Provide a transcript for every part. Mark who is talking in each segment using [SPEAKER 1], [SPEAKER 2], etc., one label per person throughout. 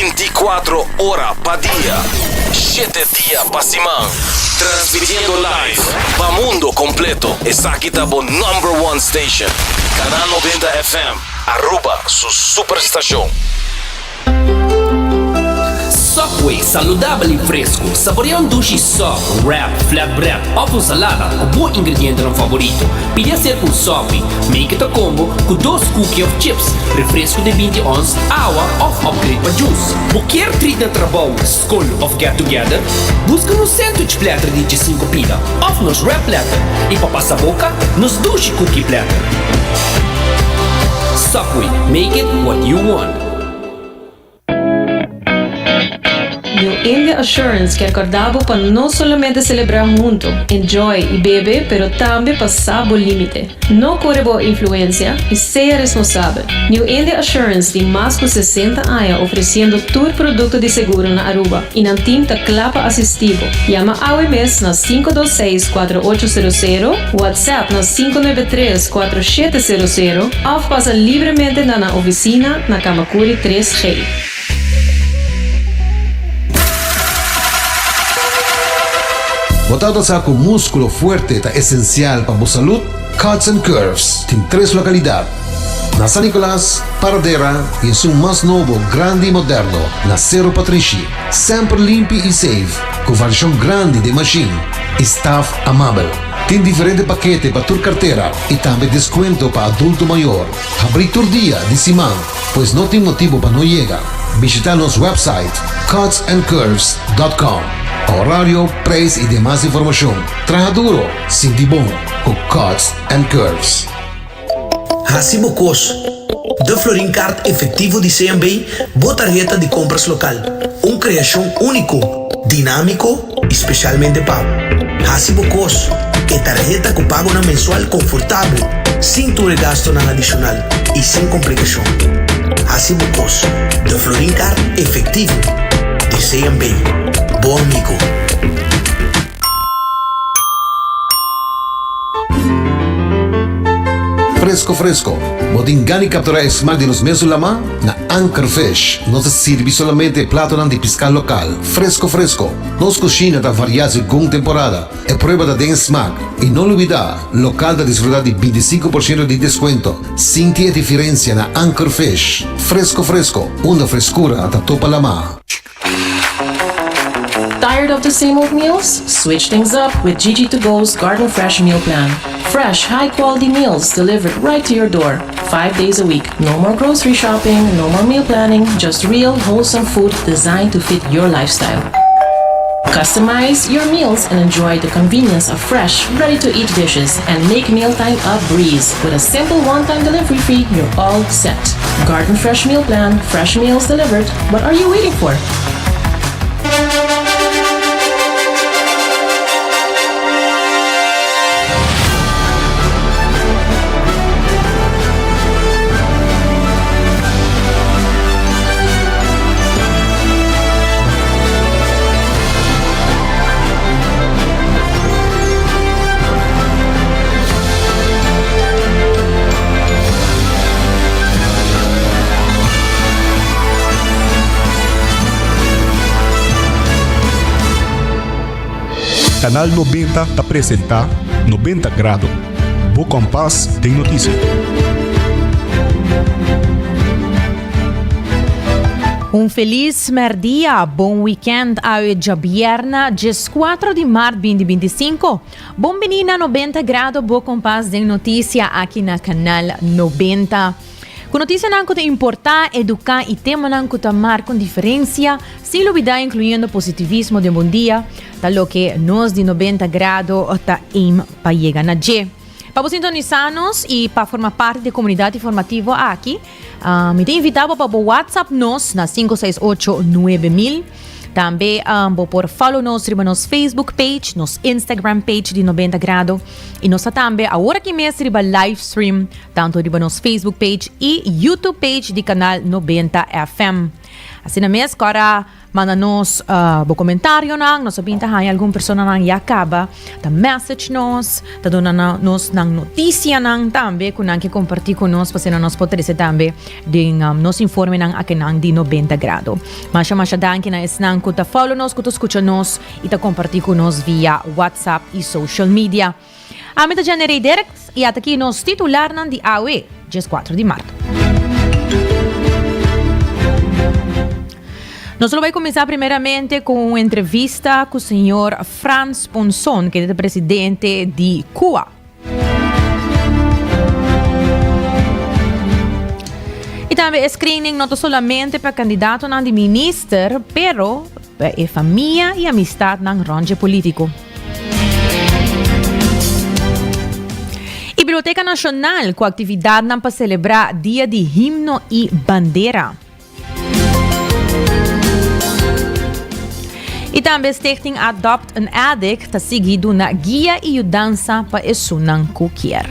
[SPEAKER 1] 24 ora pa dia, shete dia pa siman. Transmitiendo live pa mundo completo. Esaki ta bo number one station. Canal 90 FM, Aruba su superstacion.
[SPEAKER 2] Subway, saludabel y fresco. Saborea un dushi sub, wrap, flatbread of un salada cu bo ingredientenan favorito. Pidi hacer un Subway. Make it a combo cu dos cookie of chips, refresco di binti ons, awa of upgrade pa juice. Bo kier treat na trabou, scol of get together? Busca nos sandwich platter di djesinco pida of nos wrap platter y pa pasa boca, nos dushi cookie platter. Subway, make it what you want.
[SPEAKER 3] New India Assurance kier corda bo pa no solamente celebra hunto, enjoy y bebe pero tambe pa sa bo limite. No core bo influencia y sea responsabel. New India Assurance tin mas cu 60 aña ofreciendo tur producto di seguro na Aruba y nan team ta cla pa asisti bo. Yama awe mes na 526 4800, WhatsApp na 593 4700 of pasa libremente na nan oficina na Camacuri 3G.
[SPEAKER 4] Bo tabata sa ku múskulo fuerte ta esensial pa bo salud? Cuts and Curves tin tres lokalidat, na San Nicolas, Paradera i esun mas nobo, grandi i moderno na Sero Patrishi. Semper limpi i safe, ku variashon grandi den mashin i staf amabel. Tin diferente pakete pa tur kartera i tambe deskuento pa adulto mayor. Habrí tur dia di siman, pues no tin motibu pa no yega. Bishita nos website cutsandcurves dot com pa horario, prijs i demas informashon. Traha duro, sinti bon ku Cuts and Curves.
[SPEAKER 5] Hasi bo kos. De Florin Card Efectivo di CMB, bo tarheta di compras local. Un creacion unico, dinamico y specialmente pa bo. Hasi bo kos. E tarheta cu pagonan mensual confortabel, sin tur e gastonan adicional y sin complicacion. Hasi bo kos. De Florin Card Efectivo di CMB. Bo amigo.
[SPEAKER 4] Fresco fresco, bo tin gana di captura e smaak di nos mesun lama? Na Anchor Fish nos ta sirbi solamente e platonan di pisca local, fresco fresco. Nos cushina ta varia segun temporada, e prueba ta den e smaak. Y no lubida, local ta disfruta di binticinco por ciento di descuento. Sinti e diferencia na Anchor Fish, fresco fresco, unda frescura ta topa lama.
[SPEAKER 3] Tired of the same old meals? Switch things up with Gigi to Go's Garden Fresh Meal Plan. Fresh, high quality meals delivered right to your door, five days a week. No more grocery shopping, no more meal planning, just real, wholesome food designed to fit your lifestyle. Customize your meals and enjoy the convenience of fresh, ready to eat dishes and make mealtime a breeze. With a simple one time delivery fee, you're all set. Garden Fresh Meal Plan, fresh meals delivered. What are you waiting for?
[SPEAKER 6] Canal 90 ta presenta 90 Grado, bo kompas den notisia.
[SPEAKER 7] Un felis merdia, bon weekend awe djabierna 14 di maart 2025. Bon bini na 90 Grado, bo kompas den notisia aki na Canal 90. Ku notisianan ku ta importá, eduká i temanan ku ta marka un diferensia, sin lubidá inkluyendo positivismo den bon dia, ta loke nos di 90 Grado ta aim pa yega na dje. Pa bo sintonisá nos i pa forma parti di e komunidat informativo aki, mi ta invitá bo pa bo WhatsApp nos na 568 9000. Tambe bo por follow nos riba nos Facebook page, nos Instagram page di 90 Grado. I nos ta tambe awor aki mes riba live stream tanto riba nos Facebook page i YouTube page di Canal 90 FM. Asina mes, kora. Manda nos bo comentarionan, nos a bin ta haña algun personanan ya caba ta message nos, ta duna nos nan noticianan tambe cu nan ke comparti cu nos pa asina nos por trece tambe den nos informenan akinan di 90 Grado. Masha masha danki na esnan cu ta follow nos, cu ta scucha nos y ta comparti cu nos via WhatsApp y social media. Ami ta Jenny Rey Dirks y ata aki nos titularnan di awe, 14 di maart. Nos lo bai cuminsa primeramente cu un entrevista cu señor Frans Ponson, kende ta presidente di CUA. Y tambe e screening no ta solamente pa candidatonan di minister, pero pa e famia y amistadnan rond dje politico. Y Biblioteca Nacional cu actividadnan pa celebra Dia di Himno y Bandera. Y tambe Stichting Adopt an Addict ta sigui duna guia y yudansa pa esunnan cu kier.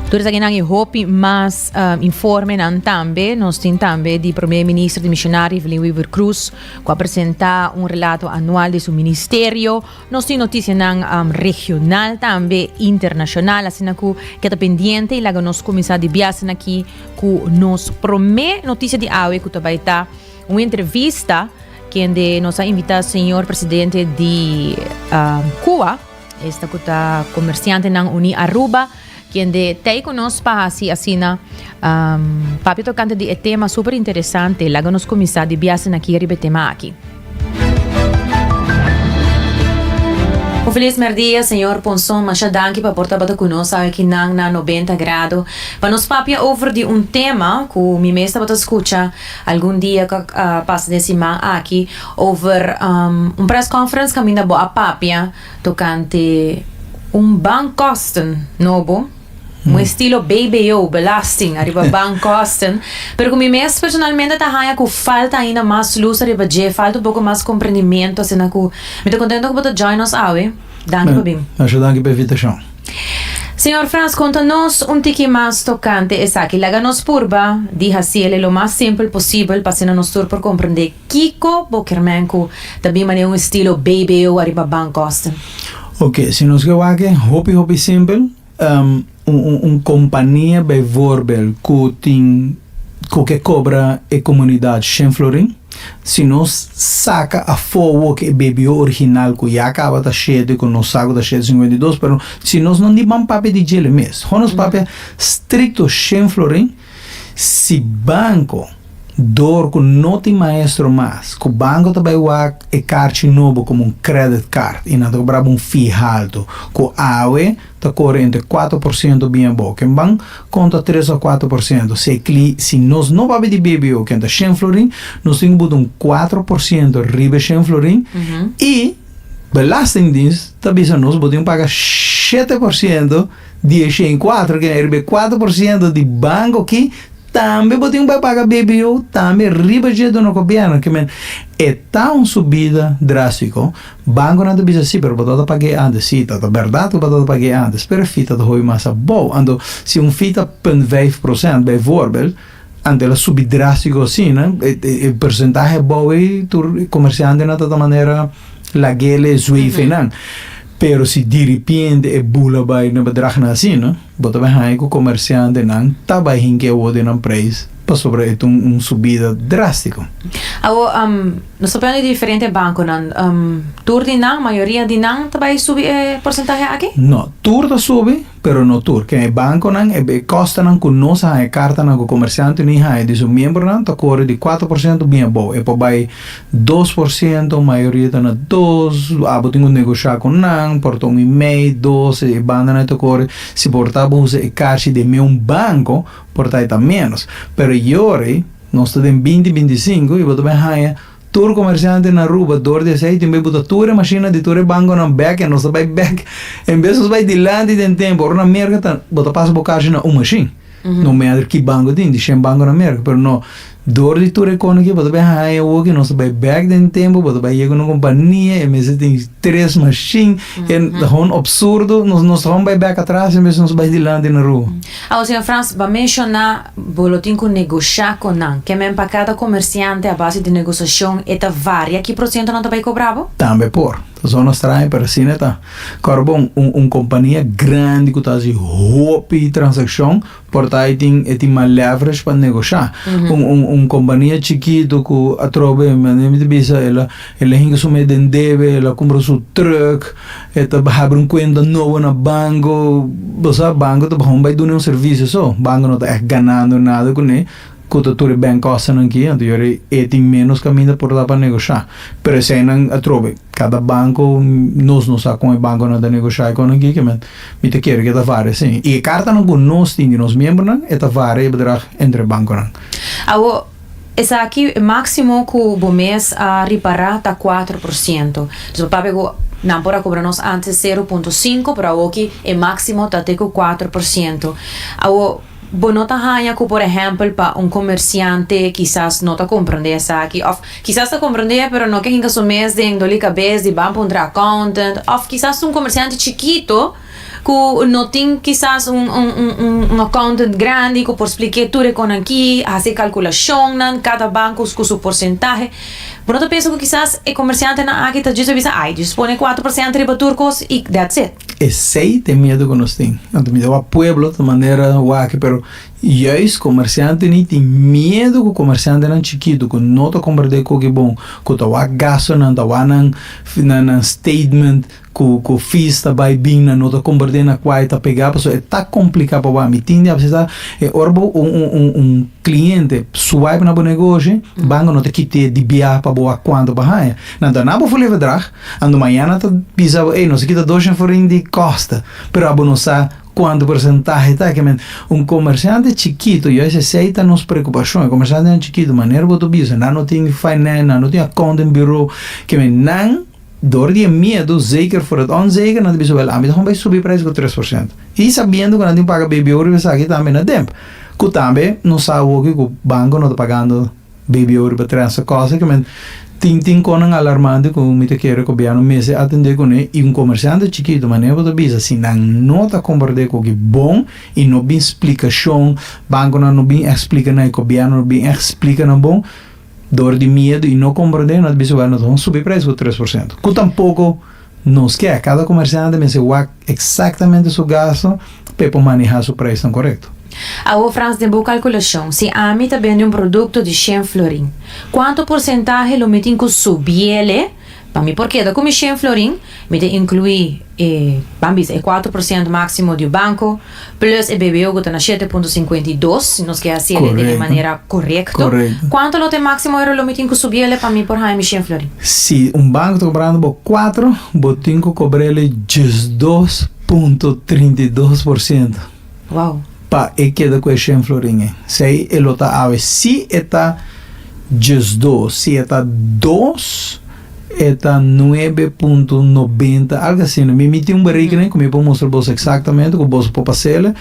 [SPEAKER 7] Tur esakinan y hopi mas um, informenan tambe. Nos tin tambe di Prome Minister di Missionario Evelyn Wever-Croes cu a presenta un relato anual di su ministerio. Nos tin noticianan um, regional tambe, internacional, asina cu keda pendiente y laga nos cuminsa di biasen aki cu nos prome noticia di awe cu ta bay ta un entrevista kende nos a invita señor presidente di um, CUA, esta cu ta Comerciantenan Uni Aruba, kende tey cu nos pa haci asina um, papia tocante di e tema super interesante. Laga nos cuminsa di biasen aki riba e tema aki. Un feliz merdia, señor Ponson. Masha danki pa por tabata cu nos awe kinan na 90 Grado. Pa nos papia over di un tema cu mi mes tabata scucha algun dia cu a pasa den siman aki over um, un press conference caminda bo a papia tocante un bankkosten nobo. Un estilo BBO, belasting ariba bankkosten, pero ku mi mes personalmente ta haña ku falta ainda mas lus ariba dje, falta un poko mas komprendimento, asina ku mi ta kontento ku bo ta join nos awe. Danki pa bin.
[SPEAKER 8] Masha danki pa e invitashon.
[SPEAKER 7] Señor Frans, konta nos un tiki mas tokante esaki. Laga nos purba di hasiel lo mas simpel posibel pa asina nos tur por komprendé kiko bo kermen ku ta bin manera un estilo BBO ariba bankkosten.
[SPEAKER 8] Oke, si nos ke wak e hopi hopi simpel, Un un kompania bijvoorbeeld ku tin ku ke kobra e komunidat shen florin, si nos saka afó wok e BBO original ku ya kaba ta shete ku nos sa ku ta shete 52 pero si nos no di ban papia di djele mes ho nos papia strikto shen florin si banko dor ku no tin maestro mas ku banko ta bai wak e karchi nobo komo un credit card i nan ta kobra bo un fee haltu ku awe ta kore entre 4% bien abou. Ken ban konta 3 a 4%. Si e kli, si nos no papia di BBO ken ta shen florin, nos tin ku buta un 4% riba e shen florin i Belastingdienst ta bisa nos bo tin ku paga 7% di e shen kuatro, ken riba e 4% di banko ki Tambe bo tin ku bai paga BBO tambe riba dje duna gobièrnu. Ke men e ta un subida drástiko. Bankonan ta bisa si, pero bo tabata pag'é ántes. Si, ta ta bèrdat ku bo tabata pag'é ántes, pero e fee ta ta hopi mas abou. Anto, si un fee ta punt vijf prosènt, bijvoorbeeld, anto el a subi drástiko asina, e e porsentahe abou ei tur komersiantenan ta ta manera lag'é zweef einan. Pero si diripiente e bula bai na bedragnan asina, Bo ta bai haña ku komersiantenan ta bai hinke awor den nan preis pasobra e ta un subida drástiko.
[SPEAKER 7] Awor, nos ta pende di diferente bankonan. Tur di nan, mayoria di nan ta bai subi e porsentahe aki?
[SPEAKER 8] No, tur ta subi, pero no tur. Ken e bankonan, e kostanan ku nos a haña, e kartanan ku komersiante ni haña di su miembronan ta kore di 4% bin abou. E por bai 2%, mayoria ta na dos, abo tin ku negoshá ku nan, por ta un i mei, dos, e bandanan ta kore, si por ta bo usa e kashi den meun banko, por ta e ta ménos. Pero yori, nos ta den binti 25 i bo ta bai haña tur komersiante na Aruba dor di esei tin bai buta tur e mashina di tur e bankonan bèk i nos ta bai bèk, en bes nos bai dilanti den tempu, ora na Merka ta bo ta pasa bo kashi na un mashin. No matter ki banko tin, di shen banko na Merka, pero no. Dor di tur e kono aki bo ta bai haña awoki nos ta bai bek den tempu, bo ta bai yega na un kompania e mester tin tres mashin, e ta gewoon absurdo, nos nos ta gewoon bai bek atras en bes nos bai dilanti na rua.
[SPEAKER 7] Awo señor Frans, bo a menshoná bo lo tin ku negoshá ku nan. Ke men pa kada komersiante a base di negosiashon e ta varia ki prosento nan ta bai kobra bo?
[SPEAKER 8] Tambe por. Ta zona straño pero asina ta. Kòrda bon, un un kompania grandi ku ta hasi hopi transakshon Por ta e tin e tin mas leverage pa negoshá. Un un un kompania chikitu ku atrobe manera mi ta bisa el a el a hinka su mes den debe, el a kumpra su truck, e ta habri un kuenta nobo na banko, bo sa banko ta gewoon bai duna un servisio so, banko no ta ègt ganando nada kuné. Ku ta tur e bènkòstennan aki, anto yora e tin ménos kaminda por ta pa negoshá. Pero eseinan atrobe, kada banko, nos no sa kon e bankonan ta negoshá e konan aki, ke men mi ta kere ku e ta varia asin. I e kartanan ku nos tin di nos miembronan, e ta varia e bedrag entre e bankonan.
[SPEAKER 7] Awor, esaki e máksimo ku bo mes a ripará ta 4%. Dus bo papia ku nan por a kobra nos ántes 0.5, pero awoki e máksimo ta te ku 4%. Awor. Bo no ta haña ku por ehèmpel pa un komersiante kisas no ta komprondé esaki òf kisas ta komprondé pero no ke hinka su mes den doli kabes di ban puntra accountant òf kisas un komersiante chikito ku no tin kisas un un accountant grandi ku por splik'é tur e konan aki hasi e kalkulashonnan kada banko ku su porsentahe. Bo no ta pensa ku kisas e komersiantenan aki ta djis a bisa ai djis pone 4% riba tur kos i that's it.
[SPEAKER 8] Esey ta e miedo cu nos tin. Anto mi ta wak pueblo ta manera wak pero juist comerciante ni tin miedo cu comerciantenan chikito cu no ta comprende koki bon cu ta wak gastonan ta wak nan nan statement cu cu fees ta bay bin nan no ta comprende na cua e ta pega pasobra e ta complica pa wak mi tin di a e ora bo un un un cliente swipe na bo negoshi banco no ta kite di bia pa bo wak cuanto bo a haya nan ta na bo volle bedrag. Anto mañana ta bisa bo, ey, nos a kita doshen florin di kosta, pero abo no sa kuantu porsentahe ta. Ke men, un komersiante chikito, juist esei ta nos preokupashon, e komersiantenan chikito, manera bo ta bisa, nan no tin finance, nan no tin accounting bureau, ke men, nan dor di e miedu, zeker voor het onzeker, nan ta bisa, wèl, ami ta gewoon bai subi prijs ku 3%. I sabiendo ku nan tin paga BBO riba esaki tambe na demp. Ku tambe nos sa awoki ku banko no ta pagando. BBO riba trènsa kòsa ke men tin tin konan alarmante ku mi ta kere gobièrnu mester atendé kuné i un komersiante chikitu manera bo ta bisa si nan no ta komprendé koki bon i no bin splikashon bankonan no bin eksplika nan i gobièrnu no bin eksplika nan bon dor di miedu i no komprendé nan ta bisa wèl nos ta subi preis ku 3% ku tampoko nos ke kada komersiante mester wak eksaktamente su gasto pa e por manehá su preisnan korekto.
[SPEAKER 7] Awor Frans den bo kalkulashon si ami ta bende un produkto di shen florin kuantu porsentahe lo mi tin ku subiele pa mi por keda ku mi shen florin mi ta inkluí e ban bisa e 4% máksimo di banko plus e BBO ku ta na 7.52 si nos ke hasiele den e manera korekto kuantu lo ta e máksimo ero lo mi tin ku subiele pa mi por haña mi shen florin?
[SPEAKER 8] Si un banko ta kobrando bo kuatro bo tin ku kobrele 12.32%.
[SPEAKER 7] Wow.
[SPEAKER 8] Pa e keda ku e shen florin ei. Sei e lo ta awe. Si e ta 12, si e ta dos, e ta 9.90, algo asina. Mi mi tin un berekening ku mi por mustra boso eksaktamente, ku boso por pas'el.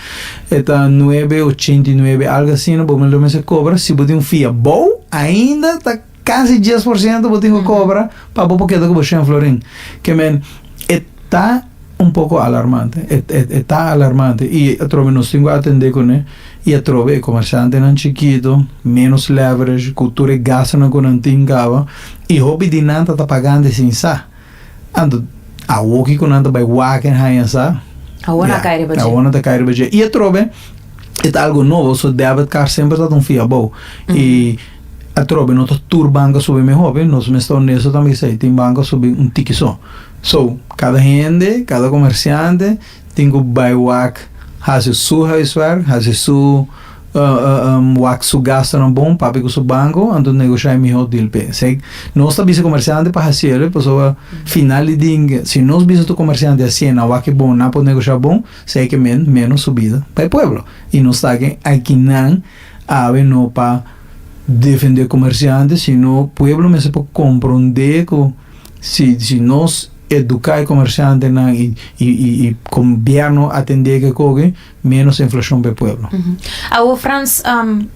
[SPEAKER 8] E ta 9.89, algo asina, bo lo mester kobra. Si bo tin un fia bou, ainda ta kasi 10% bo tin ku kobra pa bo por keda ku bo shen florin. Ke men, e ta un poko alarmante, e e e ta alarmante i atrobe nos tin ku atendé kuné i atrobe e komershantenan chikito, ménos leverage ku tur e gastunan ku nan tin kaba i hopi di nan ta ta pagando sin sa. Anto awoki ku nan ta bai wak en haña sa,
[SPEAKER 7] Awor nan a kai riba dje.
[SPEAKER 8] Awor nan ta kai riba dje. I atrobe e ta algu nobo, so debit card semper ta ta un fia abou i atrobe no ta tur banko a subi mi hopi, nos mester honesto tambe esei, tin banko a subi un tiki so. So, kada hende, kada komersiante tin ku bai wak hasi su huiswerk, hasi su wak su gastunan bon, papia ku su banko, anto negoshá e mihó deal p'e. Esei nos ta bisa komersiante pa hasiel, pasobra final di dia si nos bisa tur komersiante hasié nan wak e bon, nan por negoshá bon, esei ke men ménos subida pa e pueblo. I nos ta akinan awe no pa defendé komersiante, sino pueblo mester por komprondé ku. Si si nos eduká e komersiantenan i i gobièrnu atendé ku e koki, ménos inflashon pa e pueblo.
[SPEAKER 7] Awor Frans,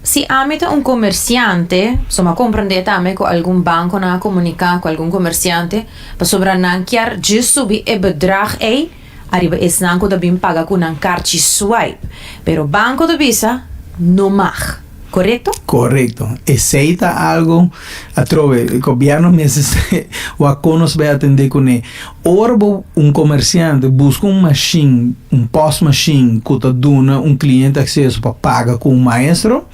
[SPEAKER 7] si ami ta un komersiante, so mi a komprendé tambe ku algun bankonan a komuniká ku algun komersiante pasobra nan kier djis subi e bedrag ei ariba esnan ku ta bin paga ku nan karchi swipe, pero banko ta bisa no mag. Korekto?
[SPEAKER 8] Korekto. Esei ta algo, atrobe, e gobièrnu mester wak kon nos bai atendé kuné. Ora bo, un komersiante, buska un mashin, un pos mashin ku ta duna un kliente akseso pa paga ku un maestro,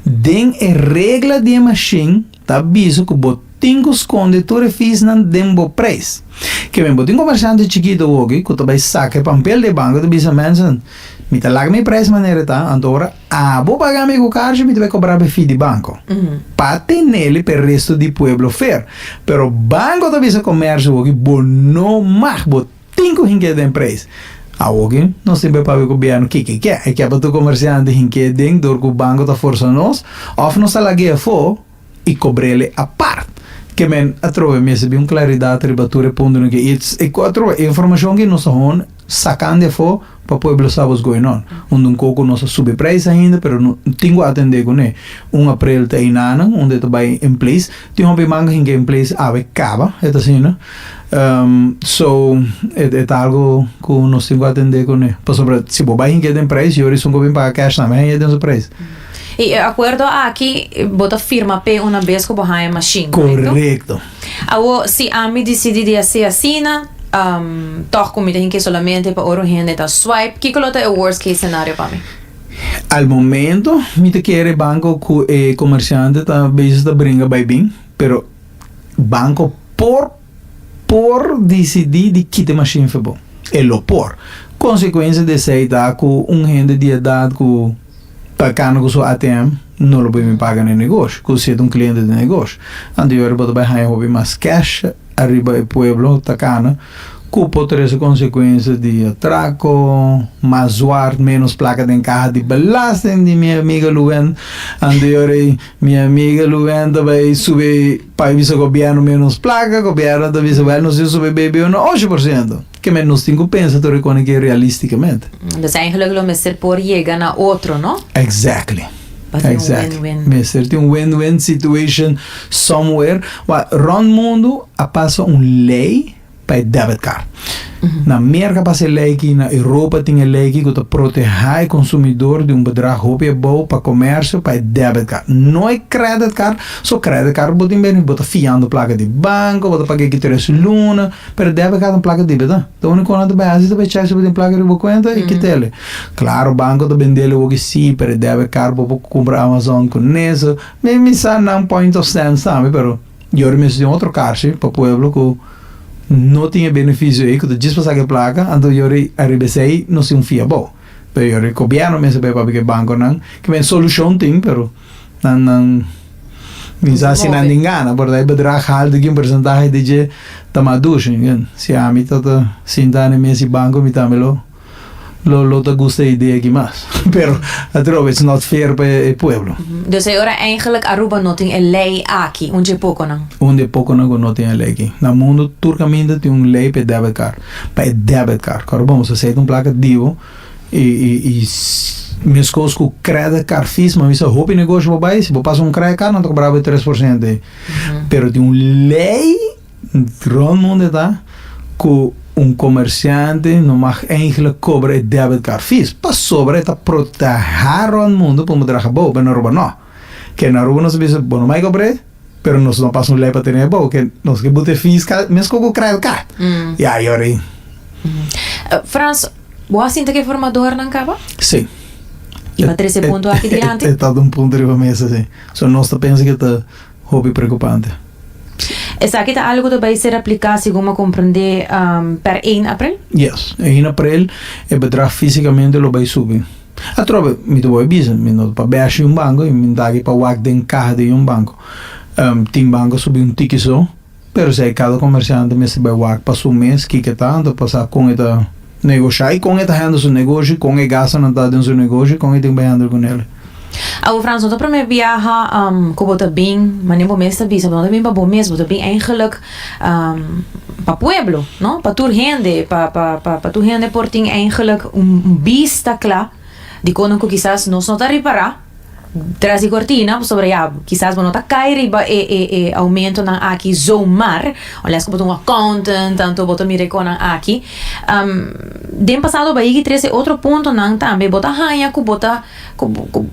[SPEAKER 8] den e regla di e mashin ta bisa ku bo tin ku skonde tur e feesnan den bo preis. Ke men bo tin komersiante chikito awoki ku ta bai saka e pampel di e banko ta bisa, Mensen, mi ta laga mi preis manera e ta, anto ora Abo paga mi ku karchi mi ta bai kobra bo e fee di banko. Pa teneli pa e resto di pueblo fer. Pero banko ta bisa komersio awoki bo no mag, bo tin ku hink'é den preis. Awoki nos tin bai papia ku gobièrnu kiko e ke. E ke pa tur komersiante hink'é den dor ku banko ta forsa nos òf nos ta lag'é afó i kobr'é apart. Ke men atrobe mester bin un klaridat riba tur e puntonan ke i atrobe e informashon ke nos ta hon sakando afó Pa pueblo sa what's going on. Unda un koko nos a subi prijs ainda pero no tin ku atende kuné. Un april ta einanan unda e ta bai in place. Tin hopi manga hinka in place awe kaba e ta asina. So e ta algo ku nos tin ku atende kuné. Pasobra si bo bai hinka den prijs yori esun ku bin paga cash tambe haña den su prijs.
[SPEAKER 7] I e akuerdo aki bo ta firma p'e una bes ku bo haña e mashin, korekto?
[SPEAKER 8] Korekto.
[SPEAKER 7] Awor si ami disidi di hasi asina, Tòg ku mi ta hinke solamente pa ora un hende ta swipe, kiko lo ta e worst case scenario pa mi?
[SPEAKER 8] Al momento mi ta kere banko ku e komersiante ta bezig ta bringa bai bin, pero banko por por disidí di kita e mashin for bo. E lo por. Konsekuensia di esei ta ku un hende di edat ku ta kana ku su ATM no lo por bin paga na e negoshi, ku si e ta un kliente di negoshi. Anto yori bo ta bai haña hopi mas cash. Ariba e pueblo ta cana cu por trece consecuencia di atraco, mas zwart, menos placa den caha di belasting di mi amiga Luen. Anterior ey mi amiga Luen ta bay sube pa bisa gobierno menos placa, gobierno ta bisa wel nos tin sube BBO na 8%. Ke men nos tin cu pensa tur e cona ke realisticamente.
[SPEAKER 7] Dus eigenlijk lo mester por yega na otro, no?
[SPEAKER 8] Exactly.
[SPEAKER 7] Pa tin un
[SPEAKER 8] Exactly.
[SPEAKER 7] win-win.
[SPEAKER 8] Mester tin un win-win situation somewhere. Wa rond mundu a pasa un ley pa e debit card. Na Merka pasa e ley aki, na Europa tin e ley aki ku ta proteha e consumidor di un bedrag hopi abou pa comercio pa e debit card. No e credit card, so credit card bo tin bene, bo ta fiando placa di banco, bo ta paga aki tres luna. Pero debe kada un plaka di beta. Ta úniko nan ta bai hasi ta bai chèk si bo tin plaka riba bo kuenta i kit'el. Klaro banko ta bendel awor ki si, pero e debe kar bo por kumpra Amazon ku neso. Mi mi sa nan point of stance tambe, pero yori mester tin otro karshi pa pueblo ku no tin e benefisio ei ku ta djis pa saka e plaka, anto yori ariba esei nos tin un fee abou. Pero yori gobièrnu mester bai papia ku e bankonan, ke men solushon tin, pero. Nan nan mi sa si nan tin gana, por ta e bedrag haltu ki un porcentahe di dje ta mas dushi. Si ami ta ta sinta na e mes di banco mi tambe lo lo lo ta gusta e idea aki mas. Pero atrobe it's not fair pa e pueblo.
[SPEAKER 7] Dus e ora eigenlijk Aruba no tin e ley aki, un dje poconan.
[SPEAKER 8] Un di e poconan cu no tin e ley aki. Na mundo tur caminda tin un ley pa e debit card, pa e debit card. Kòrda bon, bo sa ta un placa di bo. I meskos ku credit card fees, mi a bisa hopi negoshi bo bai, si bo pasa un credit card nan ta kobra bo e 3% ei. Pero tin un lei rond mundu e ta ku un komersiante no mag eigenlijk kobra e debit card fees pasobra e ta protehá rond mundu pa bo traha abou, pero na Aruba no. Ke na Aruba nos ta bisa bo no mai kobr'é pero nos no pasa un lei pa tene abou ke nos ke buta e fees meskos ku credit card. Ya yori.
[SPEAKER 7] Frans, Bo a sinta ku e formadornan kaba?
[SPEAKER 8] Sí.
[SPEAKER 7] I pa trese e punto aki dilanti?
[SPEAKER 8] E ta un punto riba mesa, sí. So nos ta pensa ku e ta hopi preokupante.
[SPEAKER 7] Esaki ta algu ku ta bai ser apliká, segun mi a komprendé, per ein aprel?
[SPEAKER 8] Yes. Ein aprel e bedrag físikamente lo bai subi. Atrobe, mi ta wou bisa, mi no ta pa bèshi un banko i mi ta aki pa wak den kaha di un banko. Tin banko a subi un tiki so. Pero si cada comerciante mester bay wak pa su mes kiko ta, anto pa sa con e ta negosha y con e ta handle su negoshi, con e gastonan ta den su negoshi, con e tin bay handle con el.
[SPEAKER 7] Awo Frans, no ta prome biaha ku bo ta bin, manera bo mes ta bisa, bo no ta bin pa bo mes, bo ta bin eigenlijk pa pueblo, no? Pa tur hende, pa pa pa tur hende por tin eigenlijk un bista kla di kono ku kisas nos no ta ripará tras di kortina, pasobra ya, kisas bo no ta kai riba e e e oumentonan aki zomaar, unless ku bo ta un accountant, anto bo ta mira e konan aki. Den pasado bo a yigi trese otro puntonan tambe, bo ta haña ku bo ta Ku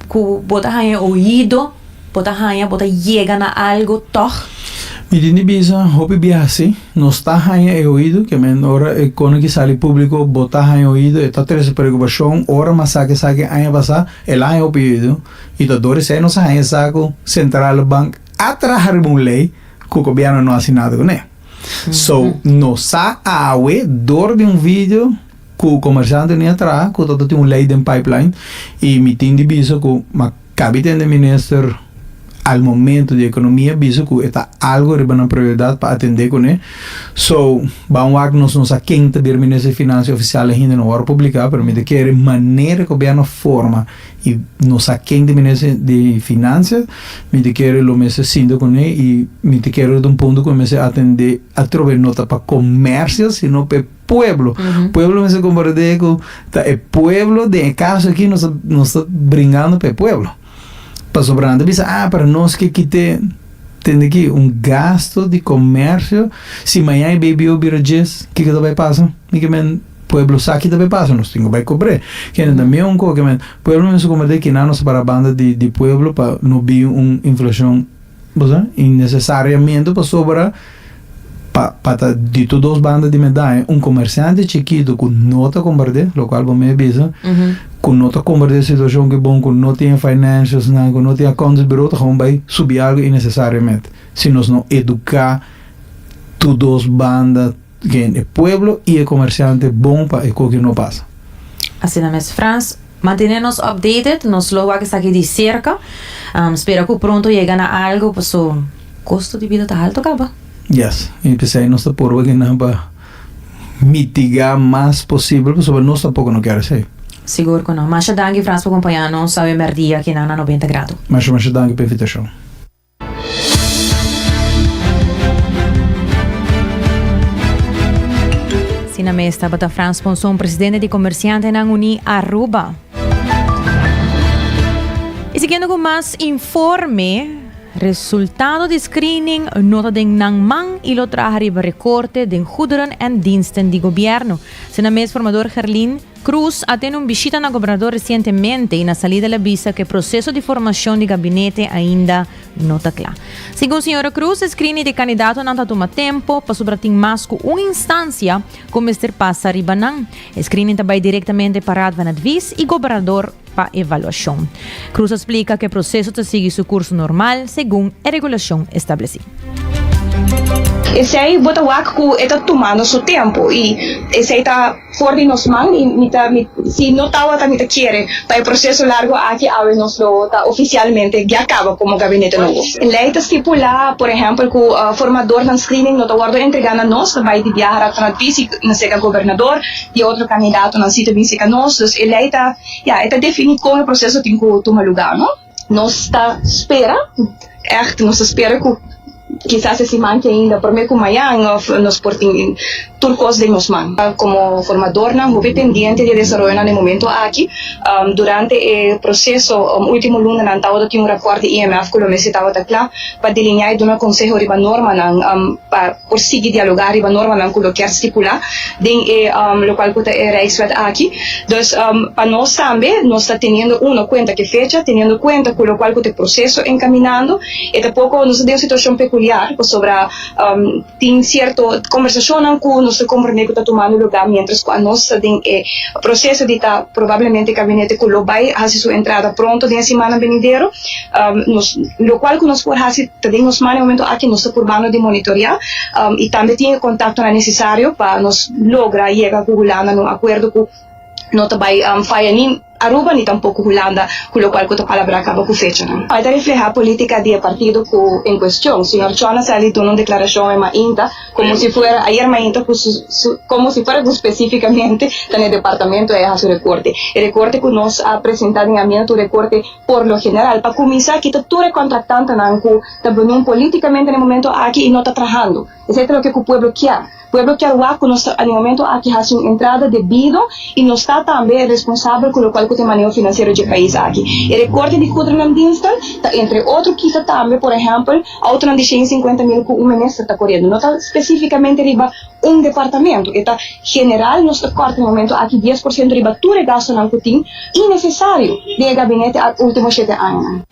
[SPEAKER 7] ku bo ta haña e oido, bo ta haña, bo ta yega na algo tòg?
[SPEAKER 8] Mi tin di bisa hopi biaha si, nos ta haña e oido, ke men ora e kono ki sali públiko bo ta haña oido, e ta trese preokupashon, ora mas sa esaki aña pasá, el a haña hopi oido, i ta dor esei nos a haña sa ku Centrale Bank a traha riba un lei ku gobièrnu no hasi nada kuné. So, nos sa awe dor di un video. Ku komersiante ni a traha ku ta tin un lei den pipeline i mi tin di bisa ku ma kabi tende minister al momento di ekonomia bisa ku e ta algo riba nan prioridat pa atende kuné. So ban wak nos no sa ken ta bira minister di finansia ofisial ainda no wòrdu publiká pero mi ta kere manera gobièrnu forma i no sa ken ta minister di finansia mi ta kere lo mester sinta kuné i mi ta kere lo ta un punto ku e mester atende atrobe no ta pa komersio sino pa e pueblo. Pueblo mester comprende cu ta e pueblo den e caso aki nos ta nos ta bringando pa e pueblo. Pasobra nan ta bisa ah pero nos ke kite tende ki un gasto di comercio si mañan e BBO bira djes kiko ta bay pasa? Mi ke men pueblo sa ki ta bay pasa nos tin cu bay cobre. Kende ta mi un ko ke men pueblo mester comprende ki nan nos ta para banda di di pueblo pa no bin un inflacion bo sa innecesariamente pasobra Pa pa ta di tur dos banda di medaya, un komersiante chikitu ku no ta komprendé, lokual bo mi a bisa, ku no ta komprendé e situashon ku e bon, ku no tin e financialsnan, ku no tin accounts bureau ta gewoon bai subi algu innesesariamente. Si nos no eduká tur dos banda, ken e pueblo i e komersiante bon pa e koki no pasa.
[SPEAKER 7] Asina mes Frans, mantené nos updated, nos lo wak esaki di serka, spera ku pronto yega na algu paso. Kosto di bida ta halto kaba.
[SPEAKER 8] Yes, i p'esei nos ta purba kinan pa mitiga mas posibel pasobra nos tampoko no kier esei.
[SPEAKER 7] Sigur ku no. Masha danki Frans pa kompañá nos awe mèrdia kinan na 90 Grado.
[SPEAKER 8] Masha masha danki pa invitashon.
[SPEAKER 7] Asina mes tabata Frans Ponson, presidente di Komersiantenan Uní Aruba. I siguiendo ku mas informe. Resultado di screening no ta den nan man y lo traha riba recorte den goederen en diensten di gobierno. Asina mes formador Gerlin Croes a tene un bishita na gobernador recientemente y na salida el a bisa cu e proceso di formacion di gabinete ainda no ta cla. Segun señora Croes e screening di candidatonan ta tuma tempo pasobra tin mas cu un instancia cu mester pasa riba nan. E screening ta bay directamente pa Raad van Advies y gobernador. pa evaluashon. Cruz a splika ku e proseso ta sigui su kurso normal segun e regulashon establesí.
[SPEAKER 9] Esei bo ta wak ku e ta tumando su tempu i esei ta for di nos man i mi ta mi si no tabata mi ta kere pa e proseso largu aki awe nos lo ta ofisialmente ya kaba komo gabinete nobo. Lei ta stipulá por ehèmpel ku formadornan screening no ta wòrdu entregá na nos, ta bai di biaha Raad van Advies i na seka gobernador. Di otro kandidatonan si ta bin seka nos. Dus e lei ta, ya, e ta defini kon e proseso tin ku tuma lugá, no? Nos ta spera, ègt nos ta spera ku kisas e siman ki ainda promé ku mañan òf nos por tin tur kos den nos man. Komo formadornan hopi pendiente di e desaroyonan den momento aki. Durante e proseso último lunanan tabata tin un rapòrt di IMF ku lo mester tabata kla pa delineá i duna konseho riba normanan pa. por sigui dialogá riba normanan ku lo kier stipulá den e lokual ku ta e Rijkswet aki. Dus pa nos tambe nos ta teniendo uno kuenta ku e fecha, teniendo kuenta ku lokual ku ta e proseso enkaminando. E ta poko nos ta den un situashon pekuliar pasobra tin sierto kombersashonnan ku nos ta komprendé ku ta tumando lugá miéntras ku anos ta den e proseso di ta probablemente e kabinete ku lo bai hasi su entrada pronto den e simannan benidero. Nos lokual ku nos por hasi ta den nos man e momento aki, nos ta purbando di monitoreá i tambe tin e kontaktonan nesesario pa nos logra yega ku Hulanda na un akuerdo ku no ta bai faya ni. Aruba ni tampoco Hulanda cu locual cu ta palabra caba cu fechanan. Ai ta refleha politica di e partido cu en cuestion. Señor Chon a sali duna un declaracion e mainta como si fuera ayer mainta cu su su como si fuera cu specificamente ta na e departamento ei a haci un recorte. E recorte cu nos a presenta den amienda ta un recorte por lo general pa cuminsa kita tur e contractantenan cu ta benoem politicamente na e momento aki y no ta trahando. Esei ta loke ku pueblo kier. Pueblo kier wak ku nos ta na e momento aki hasi un entrada debido i nos ta tambe responsabel ku lokual ku ta e maneho finansiero dje pais aki. E rekorte di goederennan diensten ta entre otro kita tambe por ehèmpel outonan di 150 mil ku un minister ta koriendo. No ta spesifikamente riba un departamento, e ta general nos ta kòrta na e momento aki 10% riba tur e gastunan ku tin innesesario den e gabinete ultimo shete añanan.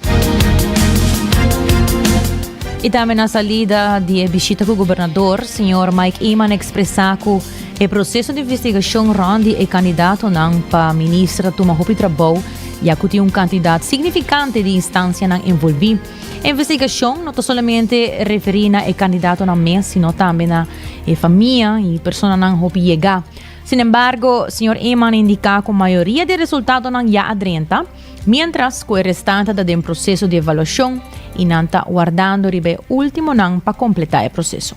[SPEAKER 7] Y tambe na salida di e bishita cu gobernador, señor Mike Eman a expresa cu e proceso di investigacion rond di e candidatonan pa minister ta tuma hopi trabou, ya cu tin un cantidad significante di instancianan envolvi. E investigacion no ta solamente referi na e candidatonan mes, sino tambe na e famia y personanan hopi yega. Sin embargo, señor Eman a indica cu mayoria di e resultadonan ya a drenta, Mientras cu e restante ta den proceso di evaluacion y nan ta wardando riba e ultimonan pa completa e proceso.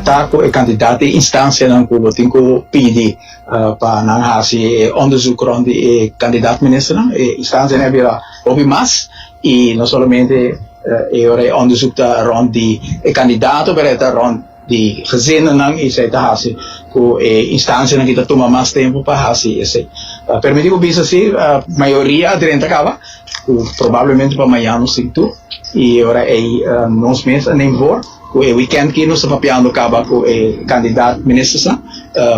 [SPEAKER 10] Ta cu e cantidad di instancianan cu bo tin cu pidi pa nan haci e onderzoek rond di e candidaat ministernan. E instancianan a bira hopi mas y no solamente e ora e onderzoek ta rond di e candidato pero e ta rond di gezinnan i esei ta hasi ku e instansianan ki ta tuma mas tempu pa hasi esei. Permití ku bisa si mayoria a drenta kaba ku probablemente pa mañan nos tin tur i ora ei nos mes a neem voor ku e wikènt ki nos ta papiando kaba ku e kandidat ministersnan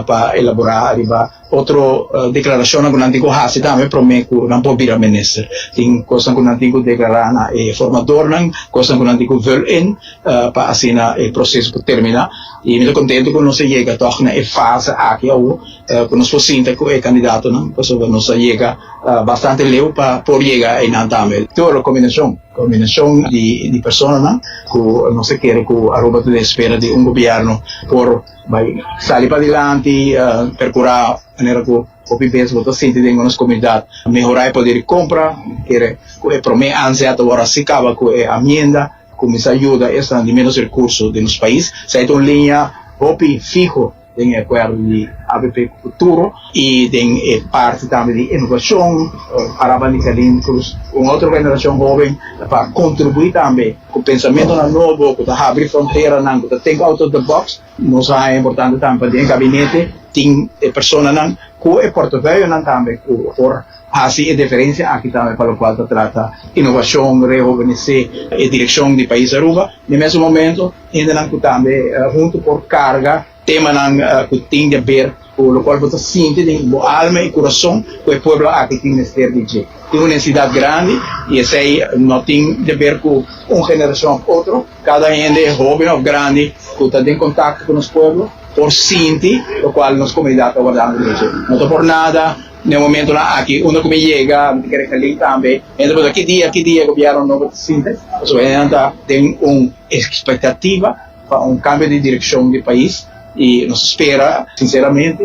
[SPEAKER 10] pa elaborá riba Otro declaracionnan cu nan tin cu haci tambe prome cu nan por bira minister. Tin cosnan cu nan tin cu declara na e formadornan, cosnan cu nan tin cu vul in pa asina e proceso por termina. Y mi ta contento cu nos a yega toch na e fase aki awo cu nos por sinta cu e candidatonan pasobra nos a yega bastante leu pa por yega eynan tambe. Tur combinacion, combinacion di personanan cu nos ta kere cu Aruba ta den espera di un gobierno por. Bai sali padilanti, percura manera cu hopi bes bo ta sinti den nos comunidad mehora e poder di compra, kere cu e prome ansia ta wor asi caba cu e amienda, cuminsa yuda esnan di menos recurso den nos pais. Esai ta un linea hopi fiho den e acuerdo di avp cu futuro y den e parti tambe di innovacion, Araba Nicolin Cruz, un otro generacion hoben pa contribui tambe. Ku pensamentonan nobo ku ta habri fronteranan, ku ta think out of the box, nos a haña importante tambe pa den e gabinete tin e personanan ku e portefeuillenan tambe ku por hasi e diferensia aki tambe pa lokual ta trata inovashon, rehovenesé e direkshon di pais Aruba. Na e mesun momento hendenan ku tambe huntu por karga Temanan ku tin di aber ku lokual bo ta sinti den bo alma i kurason ku e pueblo aki tin mester di dje. Tin un nesesidat grandi i esei no tin di aber ku un generashon òf otro. Kada hende, hóben òf grandi, ku ta den kontakto ku nos pueblo por sinti lokual nos komunidat ta wardando di dje. No ta por nada na e momentonan aki unda ku mi yega mi ta kere kalí tambe hende por bisa ki dia ki dia gobièrnu nobo ta sinti pasobra hendenan ta den un ekspektativa. pa un cambio di direccion di pais y nos ta spera sinceramente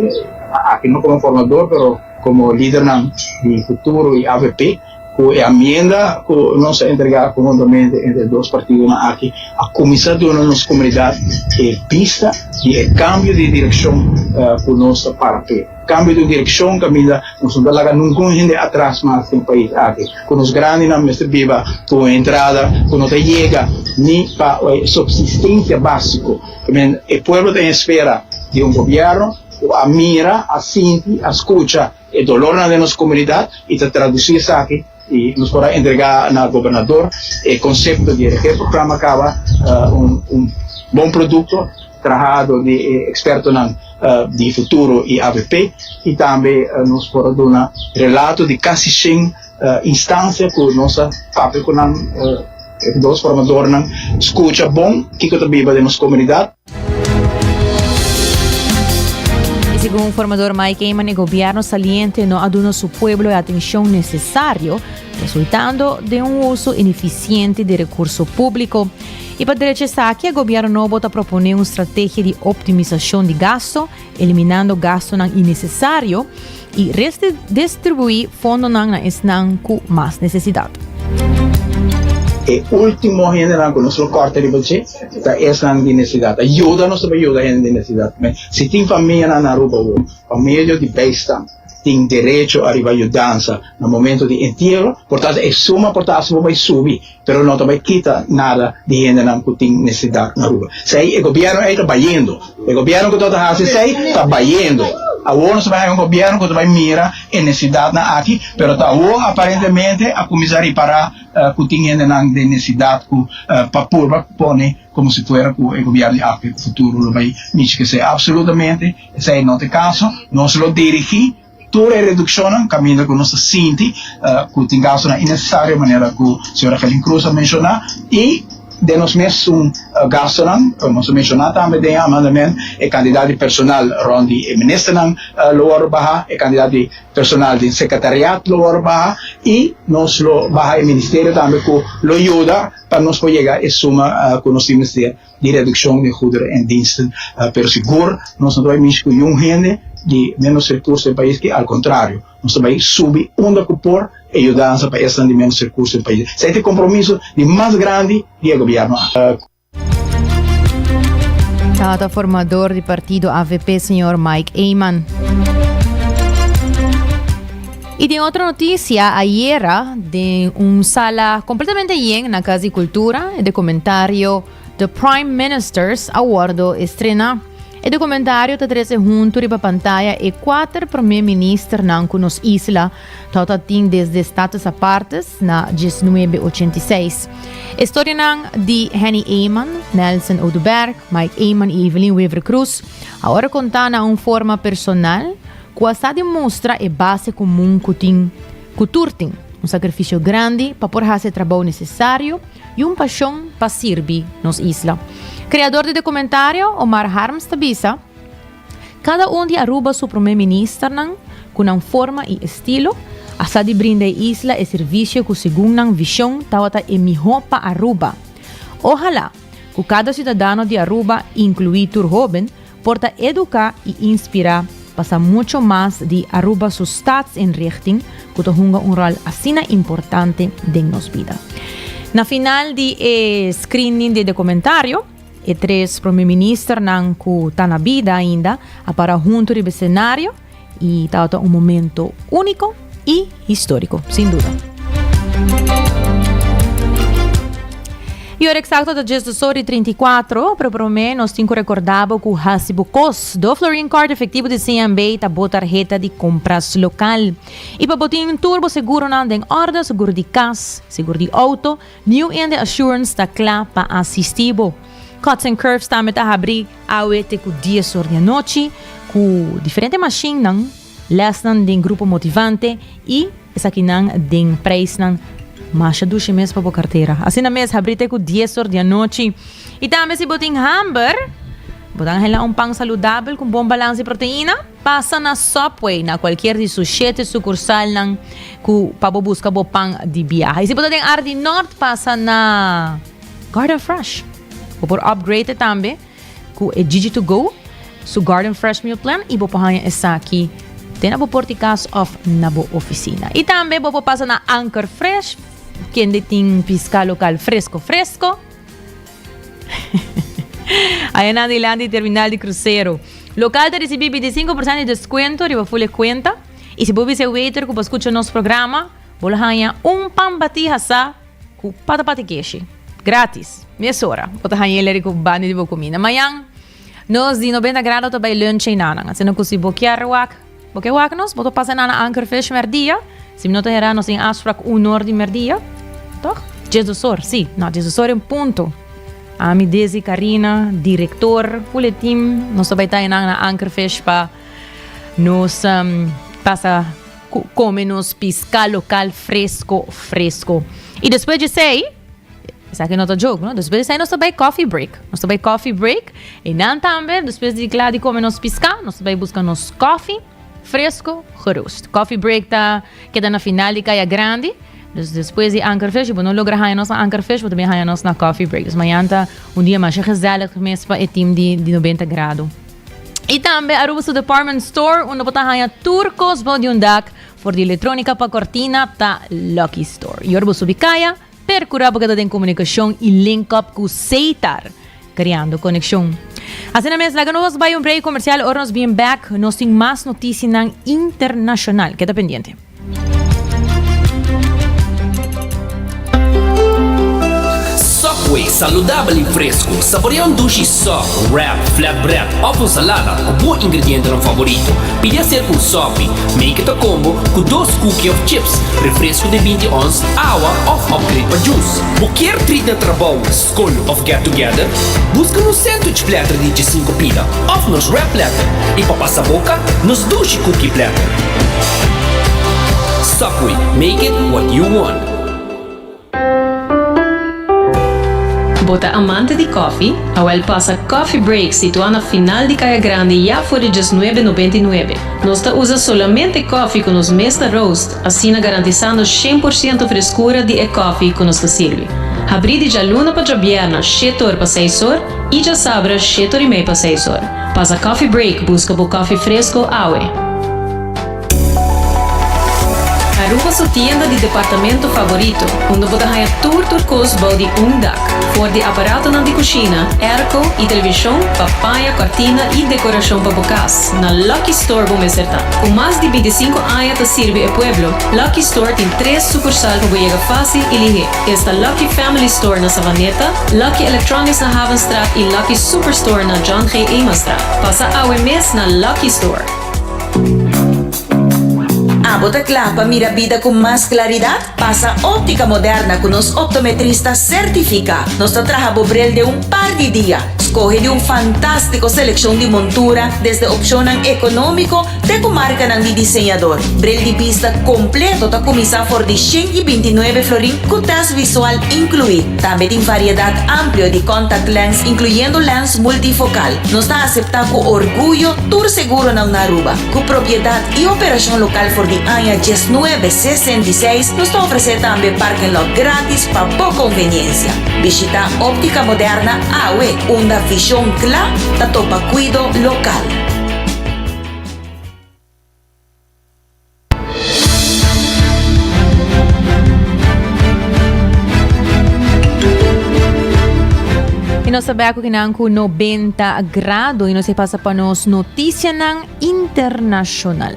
[SPEAKER 10] aki no como formador pero como lidernan di futuro y avp cu e amienda cu nos a entrega conhuntamente entre e dos partidonan aki a cuminsa duna nos comunidad e bista di e cambio di direccion cu nos ta para p'e. Cambio di un direccion caminda nos no ta laga ningun hende atras mas den pais aki. Cu nos grandinan mester biba cu un entrada cu no ta yega ni pa e subsistencia basico. Men e pueblo ta en espera di un gobierno cu a mira, a sinti, a scucha e dolornan den nos comunidad y ta traduci esaki y nos por a entrega na gobernador e concepto di e regeerprogramma caba un un bon producto traha dor di e expertonan di Futuro y avp y tambe nos por a duna relato di casi shen instancia cu nos a papia cu nan e dos formadornan scucha bon kico ta biba den nos comunidad.
[SPEAKER 7] Y segun formador Mike Eman e gobierno saliente no a duna su pueblo e atencion necesario, resultando den un uso ineficiente di recurso publico. Y pa drecha esaki e gobierno nobo ta propone un strategia di optimisacion di gasto, eliminando gastonan innecesario y redistribui fondonan na esnan cu mas necesidad.
[SPEAKER 10] E ultimo hendenan cu nos lo corta riba dje ta esnan di necesidad. Ta yuda nos ta bay yuda hende di necesidad. Si tin famianan na Aruba awor pa medio di bijstand tin derecho ariba yudansa na momento di entiero, por tanto e suma por ta asina por bay subi, pero no ta bay kita nada di hendenan cu tin necesidad na Aruba. Esey e gobierno ey ta bayendo. E gobierno cu ta haci esey ta bayendo. Awor nos ta bay haya un gobierno cu ta bay mira e necesidadnan aki, pero ta awor aparentemente a cuminsa ripara cu tin hendenan den necesidad cu pa purba pone como si fuera cu e gobierno di avp futuro lo bay mishi cu esey. Absolutamente esey no ta e caso. Nos lo dirigi tur e reduccionnan caminda cu nos ta sinti cu tin gastonan innecesario manera cu señora Gelin Cruz a menciona y den nos mesun gastonan, nos a menciona tambe den e amendament e cantidad di personal rond di e ministernan lo wordo baha, e cantidad di personal den secretariat lo wordo baha y nos lo baha e ministerio tambe cu lo yuda pa nos por yega e suma cu nos tin mester di reduccion di goederen en diensten, pero sigur nos no ta bay mishi cu niun hende di menos recurso den pais ki al contrario nos ta bay subi unda cu por e yudansa pa esnan di menos recurso den pais. Esey ta e compromiso di mas grandi di e gobierno aki.
[SPEAKER 7] Tata formador di partido avp señor Mike Eman. Y den otro noticia, ayera den un sala completamente yen na Cas di Cultura, e documentario The Prime Ministers a wordo estrena. E documentario ta trece hunto riba pantaya e cuater prome ministernan cu nos isla tawata tin desde Status Apartes na diesnuebe ochenta i seis. E storianan di Henny Eman, Nelson Oduberg, Mike Eman y Evelyn Wever-Croes a wordo conta na un forma personal, Ku a sa di mustra e base komun ku tin ku tur tin, un sakrifisio grandi pa por hasi e trabou nesesario i un pashon pa sirbi nos isla. Kreador di dokumentario, Omar Harms ta bisa, Kada un di Aruba su prome ministernan, ku nan forma i estilo, a sa di brinda e isla e servisio ku segun nan vishon tabata e mihó pa Aruba. Ohalá ku kada siudadano di Aruba, inkluí tur hóben, por ta educa y inspira pa sa mucho mas di Aruba su staatsinrichting cu ta hunga un rol asina importante den nos bida. Na final di e screening di e documentario, e tres Prome Ministernan cu ta na bida ainda a para hunto riba e scenario y tabata un momento unico y historico, sin duda. Y ora exacto ta djes or y 34, pero prome nos tin cu recorda bo cu haci bo cos. Do Florin Card efectivo di CMB ta bo tarheta di compras local. Y pa bo tin tur bo seguronan den orde, seguro di cas, seguro di auto, New India Assurance ta cla pa asisti bo. Cuts and Curves tambe ta habri awe te cu dies or di anochi cu diferente mashinnan, lesnan den grupo motivante y esakinan den prijsnan masha dushi mes pa bo cartera. Asina mes habri te cu dies or di anochi. Y tambe si bo tin hamber, bo ta anhela un pan saludabel cu un bon balans di proteina, pasa na Subway na cualkier di su shete sucursalnan cu pa bo busca bo pan di biaha. Y si bo ta den area di Noord, pasa na Garden Fresh. Bo por upgrade tambe cu e Gigi to Go su Garden Fresh Meal Plan y bo por haña esaki te na bo por di cas of na bo oficina. Y tambe bo por pasa na Anchor Fresh, kende tin pisca local fresco fresco. Aya nan dilanti terminal di crucero. Local ta ricibi 25% di descuento riba full e cuenta. Y si bo bisa e waiter cu bo scucha nos programa, bo lo haña un pan bati hasa Ku pata pata keshi. Gratis. Mesora. Bo ta haña el rico banda di bo cuminda. Mañan nos di 90 grado ta bay lunch einanan. Asina cu si bo kier wak, bo ke wak nos, bo ta pasa na Anchor Fish merdia. Si mi no ta hera nos tin afspraak un or di merdia. Toch? 12 or, si. No, 12 or en punto. Ami, Desi, Karina, director, full e team, nos ta bay ta einan na Anchor Fish pa nos um, pasa Cu come nos pisca local fresco fresco. Y despues di esey, esaki no ta joke, no? Despues di esey nos ta bay coffee break. Nos ta bay coffee break y nan tambe despues di cla di come nos pisca, nos ta bay busca nos coffee fresco geroost. Coffee break ta keda na final di Caya Grandi. Dus despues di Ankerfish, si bo no logra haña nos na Ankerfish, bo ta bin haña nos na Coffee Break. Dus mañan ta un dia masha gezellig mes pa e team di di 90 Grado. Y tambe Aruba su department store, unda bo ta haña tur cos bou di un dak, for di electronica pa cortina, ta Lucky Store. Y ora bo subi caya, percura bo keda den comunicacion y link up cu Seitar, creando conexion. Asina mes, laga nos bay un break comercial, ora nos bien back, nos tin mas noticianan internacional. Keda pendiente.
[SPEAKER 2] Subway, saludabel y fresco. Saborea un dushi sub, wrap, flatbread of un salada cu bo ingredientenan favorito. Pidi hacer un Subway, make it a combo cu dos cookie of chips, refresco di binti ons, awa of upgrade pa juice. Bo kier treat na trabou, scol of get together? Busca nos sandwich platter di djesinco pida of nos wrap platter y pa pasa boca, nos dushi cookie platter. Subway, make it what you want.
[SPEAKER 3] Bo ta amante di koffie? Awel pasa Coffee Break situá na final di Kaya Grandi ya for di djesnuebe nobenta i nuebe. Nos ta usa solamente koffie ku nos mes ta roast, asina garantisando 100% freskura di e koffie ku nos ta sirbi. Habrí di djaluna pa djabièrna shete or pa seis or i djasabra shete or i mei pa seis or. Pasa Coffee Break buska bo koffie fresko awe. Aruba su tienda di departamento favorito, unda bo ta haña tur tur kos bou di un dak. For di aparatonan di kushina, airco i televishon pa paña, kortina i dekorashon pa bo kas, na Lucky Store bo mester ta. Ku mas di bintisinku aña ta sirbi e pueblo, Lucky Store tin tres sukursal pa bo yega fásil i lihé. Esta Lucky Family Store na Savaneta, Lucky Electronics na Havenstraat i Lucky Superstore na John G. Emastraat. Pasa awe mes na Lucky Store.
[SPEAKER 11] Abo ta kla pa mira bida ku mas klaridat? Pasa Óptica Moderna ku nos optometrista sertifiká. Nos ta traha bo bril den un par di dia. Skohe di un fantástiko selekshon di montura, desde opshonnan ekonómiko te ku markanan di diseñador. Bril di bista kompleto ta kuminsá for di 129 florin ku tèst visual inkluí. Tambe tin variedat amplio di contact lens inkluyendo lens multifokal. Nos ta aseptá ku orguyo tur seguronan na Aruba. Ku propiedat i operashon lokal for di aña diesnuebe sesenta i seis, nos ta ofresé tambe parking lot gratis pa bo konveniensia. Bishitá Óptica Moderna awe, unda vishon kla ta topa kuido lokal.
[SPEAKER 7] Y nos ta bek kinan cu 90 grado y nos pasa pa nos noticianan internacional.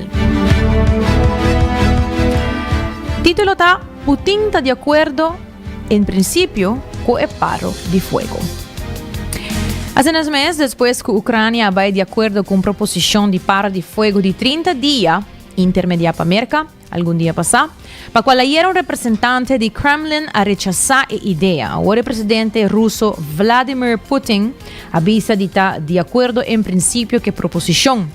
[SPEAKER 7] Título ta Putin ta di acuerdo en principio cu e paro di fuego. Asina mes, despues cu Ucrania a bay di acuerdo cu un proposicion di paro di fuego di 30 dia, intermediá pa Merka, algun dia pasá, pa kual ayera un representante di Kremlin a rechasá e idea. Awor e presidente ruso Vladimir Putin a bisa di ta di akuerdo en prinsipio ku e proposishon.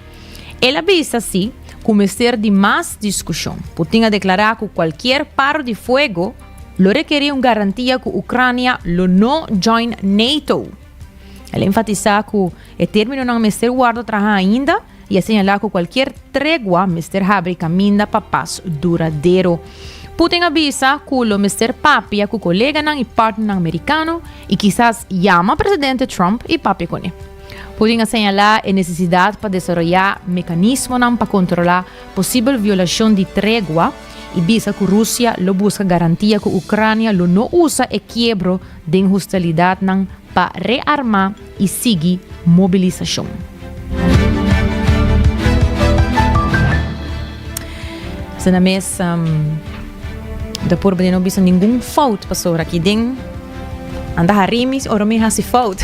[SPEAKER 7] El a bisa si ku mester di mas diskushon. Putin a deklará ku kualkier paro di fuego lo rekerí un garantia ku Ukrania lo no join NATO. El a enfatisá ku e términonan mester wòrdu trahá ainda. i a señalá ku kualkier tregua mester habri kaminda pa pas duradero. Putin a bisa ku lo mester papia ku koleganan i partnernan merikano i kisas yama presidente Trump i papia kuné. Putin a señalá e nesesidat pa desaroyá mekanismonan pa kontrolá posibel violashon di tregua i bisa ku Rusia lo buska garantia ku Ukrania lo no usa e kiebro den hostilidatnan pa rearmá i sigui mobilisashon. Asina mes ta por no bisa ningun fout pasobra aki den anda hari mi ora mi hasi fout.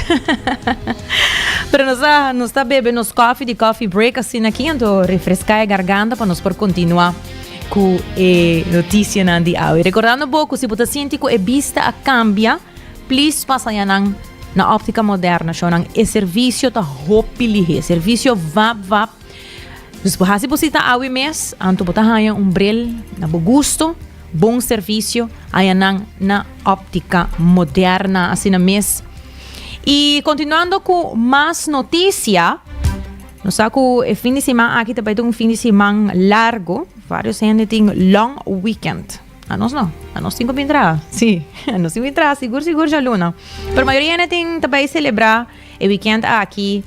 [SPEAKER 7] Pero nos ta nos ta bebe nos koffie di coffee break asina aki anto refresca e garganta pa nos por continua ku e noticianan di awe. Recordando bo ku si bo ta sinti ku e bista a cambia Please pasa ya nan na Optica Moderna shownan e servicio ta hopi lihe servicio vap vap dus bo hasi bo cita awe mes anto bo ta haya un bril na bo gusto bon servicio haya nan na Optica Moderna asina mes y continuando cu mas noticia nos sa cu e fin di siman aki ta bay ta un fin di siman largo varios hende tin long weekend. Anos no. Anos tin ku bin traha. Sí, anos tin ku bin traha sigur sigur djaluna. Pero mayoria hende tin ta bai selebrá e weekend aki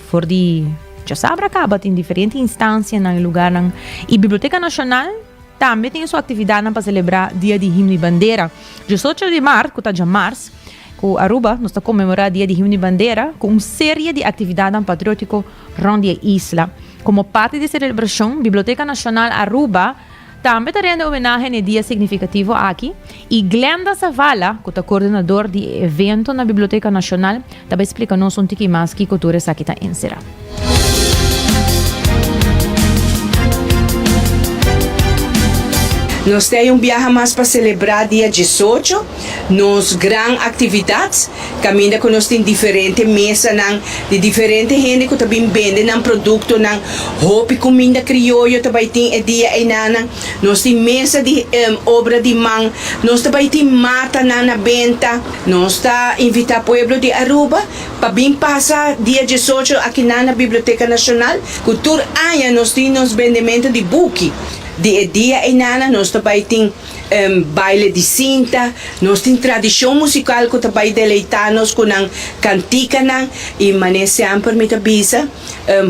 [SPEAKER 7] for di djasabra kaba tin diferente instansianan i lugarnan. I Biblioteka Nashonal tambe tin su aktividatnan pa selebrá Dia di Himno i Bandera. Diesocho di mart, ku ta djamars, ku Aruba nos ta konmemorá Dia di Himno i Bandera ku un serie di aktividatnan patriótiko rònt di e isla. Komo parti di e selebrashon, Biblioteka Nashonal Aruba tambe ta rende homenahe na e dia signifikativo aki i Glenda Zavala, ku ta koordinador di e evento na Biblioteka Nashonal, ta bai splika nos un tiki mas kiko tur esaki ta enserá.
[SPEAKER 12] Nos ta ei un biaha mas pa selebrá dia diesocho, nos gran aktividat, kaminda ku nos tin diferente mesanan di diferente hende ku ta bin bende nan produktonan. Hopi kuminda krioyo ta bai tin e dia einanan. Nos tin mesa di obra di man. Nos ta bai tin matanan na benta. Nos ta invitá pueblo di Aruba Pa bin pasa dia diesocho akinan na Biblioteca Nacional, cu tur aña nos tin nos bendemento di buki. Di e dia einana nos ta bay tin baile di cinta, nos tin tradicion musical cu ta bay deleita nos cu nan canticanan y mane semper mi ta bisa,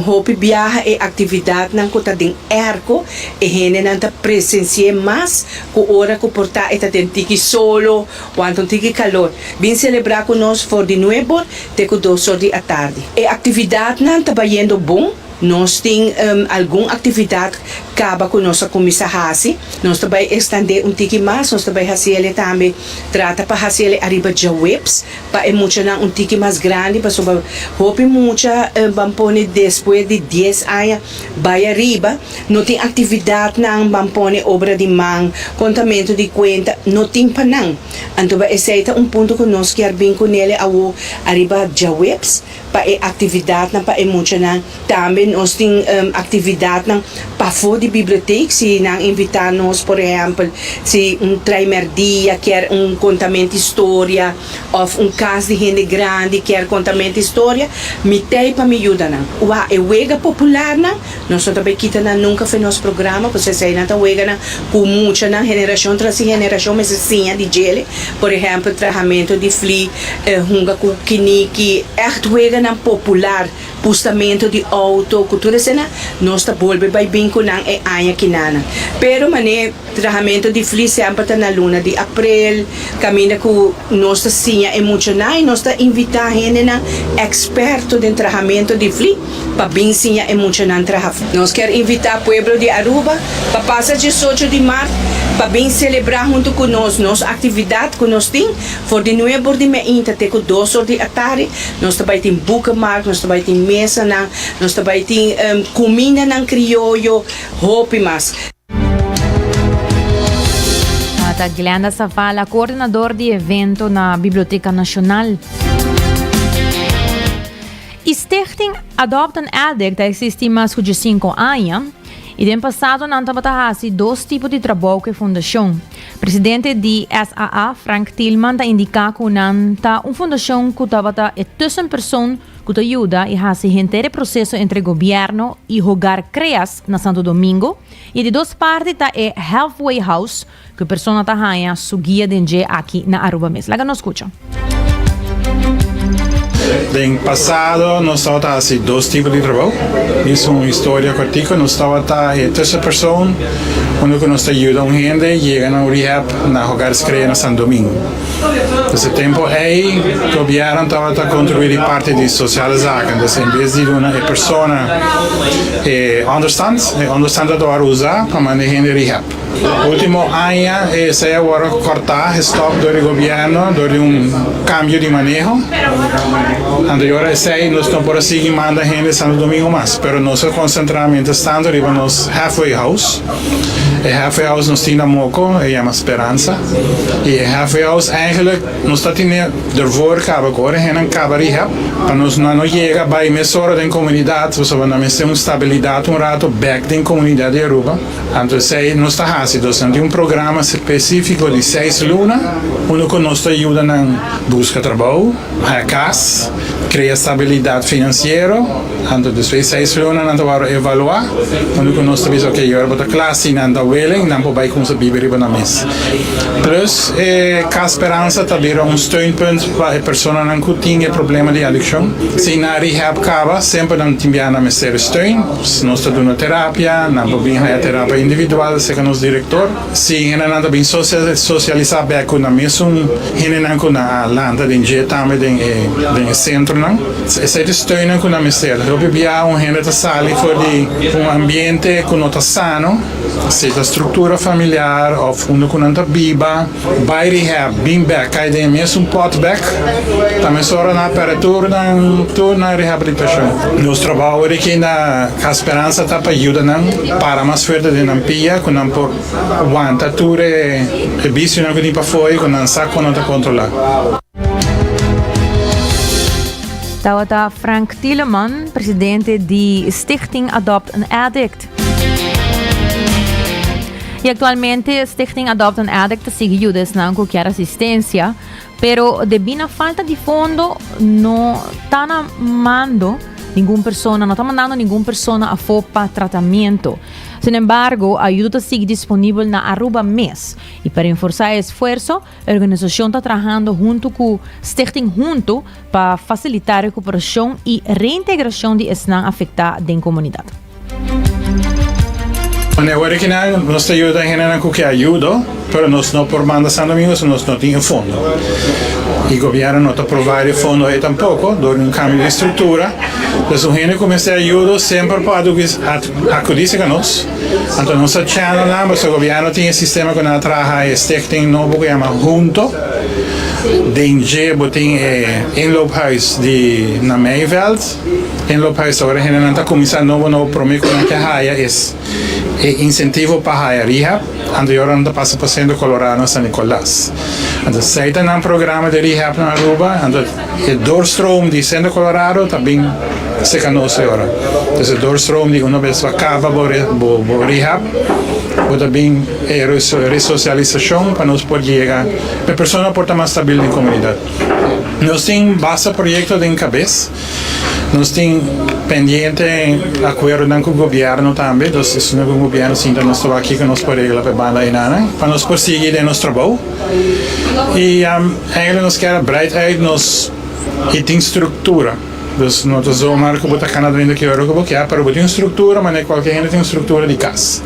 [SPEAKER 12] hopi biaha e actividadnan cu ta den airco e hendenan ta presenci'e mas cu ora cu por ta e ta den tiki solo Wanta un tiki kalor. Bin selebrá ku nos for di nuebor te ku dosor di atardi. E aktividatnan ta bayendo bon. Nos tin algun aktividat kaba ku nos a kuminsá hasi. Nos ta bai ekstandé un tiki mas. Nos ta bai hasi el'e tambe trata pa hasi el'e ariba djaweps pa e muchanan un tiki mas grandi pasobra hopi mucha ban pone despues di dies aña bai ariba. No tin aktividatnan, ban pone obra di man, kontamentu di kuenta, no tin pa nan. Anto ba esei ta un punto ku nos kier bin ku nele awo ariba djaweps pa e aktividatnan pa e muchanan. Tambe nos tin aktividatnan pafó di bibliotek, si nan invitá nos, por ehèmpel, si un traimerdia kier un kontamenti storia òf un kas di hende grandi kier kontamenti storia, mi t'ei pa mi yuda nan. Wak e wega popularnan. Nos no ta bay kita nan nunca fe nos programa, pasobra eseinan ta weganan cu muchanan generacion tras di generacion mester siña di djele. Por ehempel, trahamento di fli, hunga cu kiniki, echt weganan popular, pustamento di auto, cu tur eseinan nos ta bolbe bay bin cu nan e aña kinanan. Pero mane trahamento di fli semper ta na luna di aprel, caminda cu nos ta siña e muchanan y nos ta invita hendenan experto den trahamento di fli. pa bin siña e muchanan traha. Nos kier invita pueblo di Aruba pa pasa diesocho di mart pa bin celebra hunto cu nos nos actividad cu nos tin for di nuebe or di meinta te cu dos or di atardi. Nos ta bay tin boekenmarkt, nos ta bay tin mesanan, nos ta bay tin cumindanan crioyo, hopi mas.
[SPEAKER 7] Ta Glenda Zavala, coordinador di evento na Biblioteca Nacional. E Stichting Adopt an Addict ta existi mas cu diescinco aña y den pasado nan tabata haci dos tipo di trabou cu e fundacion. Presidente di SAA, Frank Thielman ta indica cu nan ta un fundacion cu tabata e tussenpersoon cu ta yuda y haci henter e proceso entre gobierno y Hogar Creas na Santo Domingo y e di dos parti ta e Halfway House Ku persona ta haña su guia den dje aki na Aruba mes? Laga nos skucha.
[SPEAKER 13] Den pasado nos tabata hasi dos tipo di trabou. Mis un historia kortiko, nos tabata e tussenpersoon unda ku nos ta yuda un hende yega na un rehab na Hogares Crea na San Domingo. Pues e tempo ei gobierno tabata kontribuí di parti di sociale zaken. Dus en bes di duna e persona e onderstand, e onderstand ta wòrdu usá pa manda e hende rehab. Ultimo aña esei a wòrdu kòrtá, gestòp dor di gobièrnu dor di un kambio di maneho. Anto e ora esei nos no por a sigui manda hende Santo Domingo mas, pero nos a konsentrá mientras tanto riba nos halfway house. E halfway house nos tin na Moko, e yama Speransa. I e halfway house eigenlijk nos ta tene dervoor kaba ku ora hendenan kaba rehab pa nos nan no yega bai mesora den komunidat pasobra nan mester un stabilidat un rato bèk den komunidat di Aruba. Anto esei nos ta hasi, nos nan tin un programa spesífiko di seis luna unda ku nos ta yuda nan buska trabou, haña kas. Krea stabilidat finansiero, anto despues seis luna nan ta wòrdu evaluá, unda ku nos ta bisa ok yora bo ta kla, si nan ta willing nan por bai kumsa biba riba nan mes. Plus e Kas Speransa ta bira un steunpunt pa e personanan ku tin e problema di adikshon. Si nan rehab kaba semper nan tin bia nan mester steun, nos ta duna terapia, nan por bin haya terapia individual serka nos direktor. Si hendenan ta bin sosialisá bèk ku nan mesun hendenan ku nan a lanta den dje tambe den e den e sentronan. Esei ta e steunnan ku nan mester. Hopi bia un hende ta sali for di un ambiente ku no ta sano, si ta struktura familiar òf unda ku nan ta biba, bai rehab, bin bèk, kai den e mesun pòt bèk, ta mesora nan a pèrdè tur nan tur nan rehabilitashon. Nos trabou awor aki na Cas Speransa ta pa yuda nan para mas fuerte den nan pia ku nan por wanta tur e bisionan ku tin pafó i ku nan sa kon nan ta kontrolá.
[SPEAKER 7] Tabata Frank Tieleman, presidente di Stichting Adopt an Addict. I aktualmente Stichting Adopt an Addict ta sigui yuda esnan ku kier asistensia, pero debí na falta di fondo no ta na mando ningun persona, no ta mandando ningun persona afó pa tratamiento. Sin embargo, ayudo ta sigui disponibel na Aruba mes. I pa reforsá e esfuerso, e organisashon ta trahando huntu ku Stichting Huntu pa fasilitá rekuperashon i reintegrashon di esnan afektá den komunidat.
[SPEAKER 13] Manera original nos ta yuda hendenan ku ke ayudo, pero nos no por manda San Domingo si nos no tin e fondo. I gobièrnu no ta provide e fondo ei tampoko dor di un kambio di struktura. Pues un hende ku mester ayudo semper por akudí serka nos. Anto nos ta channel nan pasobra gobièrnu tin e sistema ku nan a traha e stichting nobo ku yama Hunto. Den dje bo tin e inloophuis di na Meiveld. Inloophuis ta ora hendenan ta kuminsá nobo nobo promé ku nan ke haya es e insentivo pa haya rehab. Anto e ora nan ta pasa pa Centro Colorado na San Nicolas. Anto esei ta nan programa di rehab na Aruba. Anto e doorstroom di Centro Colorado ta bin serka nos e ora. Entonces e doorstroom di una bes bo a kaba bo bo rehab bo ta bin e resosialisashon pa nos por yega pa e persona por ta mas stabil den komunidat. Nos tin basta proyekto den kabes. Nos tin pendiente akuerdonan ku gobièrnu tambe, dus esun ku gobièrnu sinta nos ta wak kiko nos por regla pa e banda einanan pa nos por sigui den nos trabou. I eigenlijk nos kier a breid uit nos i tin struktura. Dus no ta zomaar ku bo ta kana drenta ki ora ku bo kier, pero bo tin un struktura manera kualke hende tin un struktura di kas.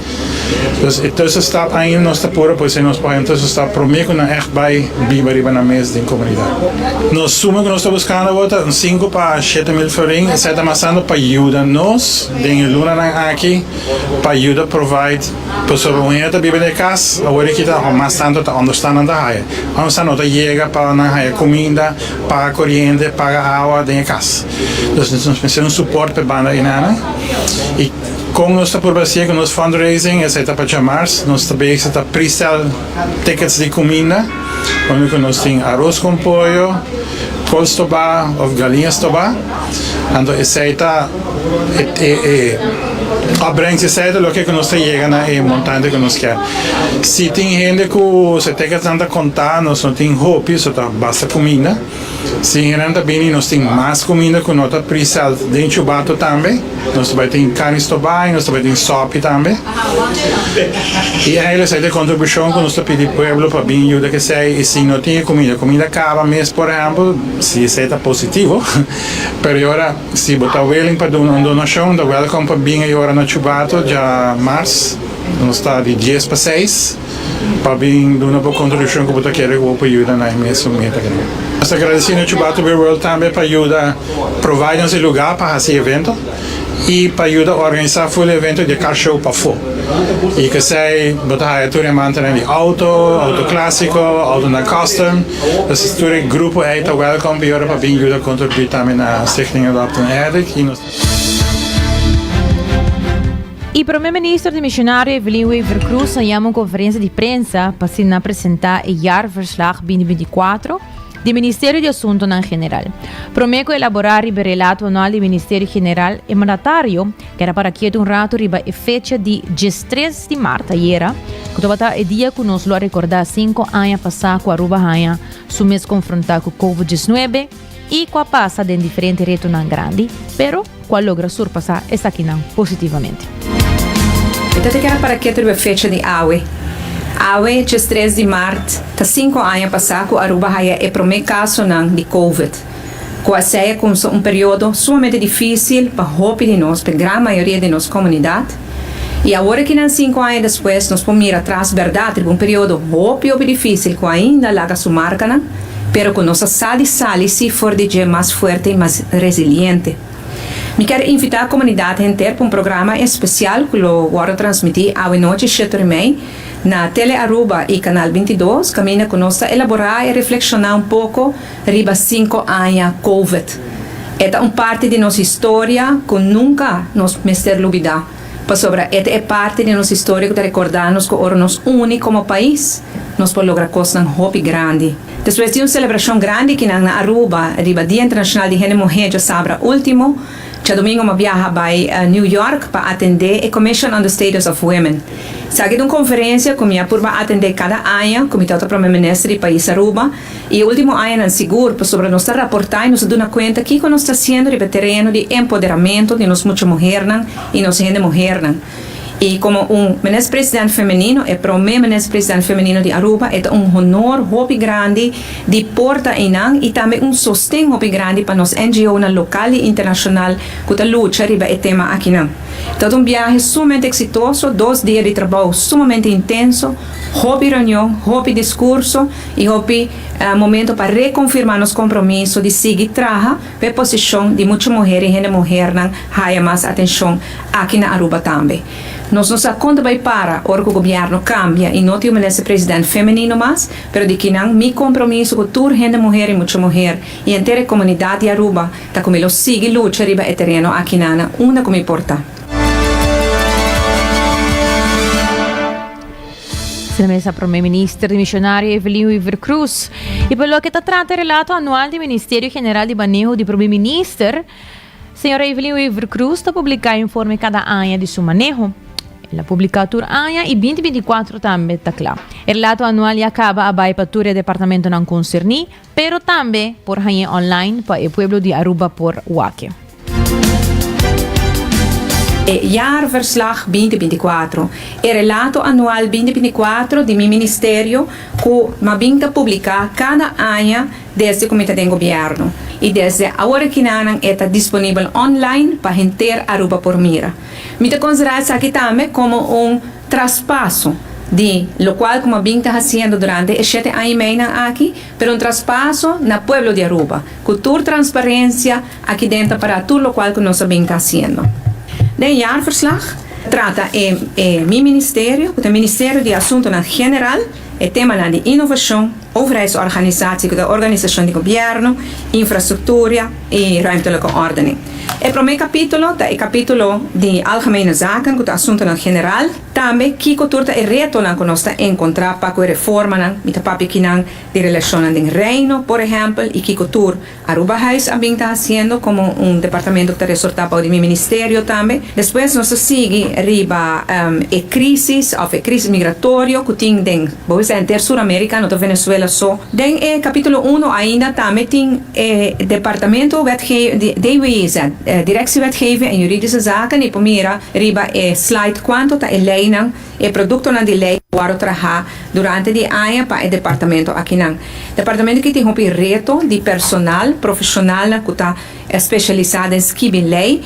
[SPEAKER 13] Dus e tussenstap ainda nos ta pura por esei nos por haña un tussenstap promé ku nan ègt bai biba riba nan mes den komunidat. Nos suma ku nos ta buskando awor ta un sinku pa 7000 florin, esei ta masando pa yuda nos den e lunanan aki pa yuda provide pasobra un hende ta biba den e kas awor aki ta mas tantu ta ònderstan nan ta haya. Ònderstan no ta yega pa nan haya kuminda, paga koriente, paga awa den e kas. Dus nos mester un supòrt pa e banda einanan i. Kon nos ta purba hacié ku nos fundraising? Esei ta pa djamars. Nos ta bezig ta pre-sell tickets di kuminda, unda ku nos tin aros kon pollo, kol stobá òf galiña stobá. Anto esei ta e e opbrengst esei ta loke ku nos ta yega na e montante ku nos kier. Si tin hende ku su ticketsnan ta kontá, nos no tin hopi, so ta basta kuminda. Si hendenan ta bini nos tin mas kuminda ku no ta pre-sell den Chubato tambe. Nos ta bai tin karni stobá i nos ta bai tin sòpi tambe. I eigenlijk esei ta e kontribushon ku nos ta pidi pueblo pa bin yuda ku esei. I si no tin e kuminda, kuminda kaba mes por ehèmpel, si esei ta positivo. Pero e ora si bo ta willing pa duna un donashon ta wèlkòm pa bin e ora na Chubato dja mars. Nos ta di dies pa seis. Pa bin duna bo kontribushon ku bo ta kere ku bo por yuda na e mesun meta akí. Nos ta gradisí na Chubato Beer World tambe pa yuda provide nos e lugá pa hasi evento i pa yuda organisá full e evento di e car show pafó. I k'esei bo ta haya tur e amantenan di outo, outo klásiko, outonan custom. Entonces tur e grupo ei ta wèlkòm pa yora pa bin yuda kontribuí tambe na Stichting Adopt an Addict i nos.
[SPEAKER 7] E Prome Minister Demisionario Evelyn Wever-Croes a yama un conferencia di prensa pa asina presenta e jaarverslag 2024 di Ministerio di Asuntonan General. Prome cu elabora riba e relato anual di Ministerio General, e mandatario keda para kieto un rato riba e fecha di 13 di maart ayera, cu tabata e dia cu nos lo a recorda cinco aña pasa cu Aruba haña su mes confronta cu Covid 19. y cu a pasa den diferente retonan grandi, pero cu a logra surpasa esakinan positivamente.
[SPEAKER 14] Mi ta kere para ketu riba e fecha di awe. Awe, djestres di mart, ta sinku aña pasá ku Aruba haya e promé kasonan di Covid. Ku asei a kumsa un periodo sumamente difísil pa hopi di nos, pa e gran mayoria di nos komunidat. I awor akinan sinku aña despues nos por mira atras bèrdat riba un periodo hopi hopi difísil ku ainda laga su markanan, pero ku nos a sa di sali sí for di dje mas fuerte i mas resiliente. Mi kier invitá komunidat henter pa un programa espesial ku lo wòrdu transmití awe nochi shetor i mei na Tele Aruba i Kanal 22 kaminda ku nos ta elaborá i reflekshoná un poko riba sinku aña Covid. E ta un parti di nos historia ku nunka nos mester lubidá, pasobra e ta e parti di nos historia ku ta rekordá nos ku ora nos uni komo pais, nos por logra kosnan hopi grandi. Despues di un selebrashon grandi kinan na Aruba riba Dia Internashonal di Hende Muhé djasabra último, djadumingu m'a biaha bai New York pa atendé e Commission on the Status of Women. Esaki ta un konferensia ku mi a purba atendé kada aña ku mi tabata Prome Minister di pais Aruba i e último añanan sigur pasobra nos ta raportá i nos ta duna kuenta kiko nos ta hasiendo riba e tereno di empoderamentu di nos mucha muhernan i nos hende muhernan. Y como un Minister President femenino, e prome Minister President femenino di Aruba, e ta un honor hopi grandi di por ta eynan y tambe un sosten hopi grandi pa nos NGOnan local y internacional cu ta lucha riba e tema akinan. Ta un biahe sumamente exitoso, dos dia di trabou sumamente intenso, hopi reunion, hopi discurso y hopi momento pa reconfirma nos compromiso di sigui traha pa e posicion di mucha muher y hende muhernan haya mas atencion aki na Aruba tambe. Nos no sa kon ta bai para ora ku gobierno kambia i no tin un minister president femenino mas, pero di kinan mi kompromiso ku tur hende muher i mucha muher i henter e komunidat di Aruba ta ku mi lo sigui lucha riba e tereno aki na na unda ku mi por ta.
[SPEAKER 7] Sina mesa Prome Minister Dimisionario Evelyn Wever-Croes. I pa loke ta trata e relato anual di Ministerio General di Maneho di Prome Minister, Señora Evelyn Wever-Croes ta publica informe cada aña di su maneho. El a publica tur aña y binti 24 tambe ta cla. E relato anual ya caba a bay pa tur e departamentonan concerni, pero tambe por hañ'e online pa e pueblo di Aruba por wak.
[SPEAKER 14] E Jaarverslag binti 24, e relato anual binti 24 di mi ministerio cu m'a bin ta publica cada aña desde cu mi ta den gobierno y desde awor akinanan e ta disponibel online pa henter Aruba por mira. Mi ta considera esaki tambe como un traspaso di locual cu m'a bin ta haciendo durante e shete aña y meinan aki, pero un traspaso na pueblo di Aruba cu tur transparencia aki den ta para tur locual cu nos a bin ta haciendo. Den jaarverslag trata e e mi ministerio cu ta Ministerio di Asuntonan General e temanan di innovacion, Overheidsorganisatie ku ta organisashon di gobièrnu, infrastruktura i ruimtelijke ordening. E promé kapítulo ta e kapítulo di Algemene Zaken ku ta asuntunan general. Tambe kiko tur ta e retonan ku nos ta enkontrá pa ku e reformanan, mi ta papia kinan di relashonnan den Reino, por ehèmpel, i kiko tur Arubahuis a bin ta hasiendo komo un departamento ku ta resortá bou di mi ministerio tambe. Despues nos ta sigui riba e crisis òf e crisis migratorio ku tin den bo bisa henter Sur Amerika, no ta Venezuela so. Den e kapítulo uno ainda tambe tin e departamento wetge DWZ, Directie Wetgeving en Juridische Zaken, i por mira riba e slide kuantu ta e leinan E produktonan di lei a wòrdu trahá durante di aña pa e departamento akinan. Departamento aki tin hopi reto di personal, profeshonalnan ku ta spesialisá den skibi lei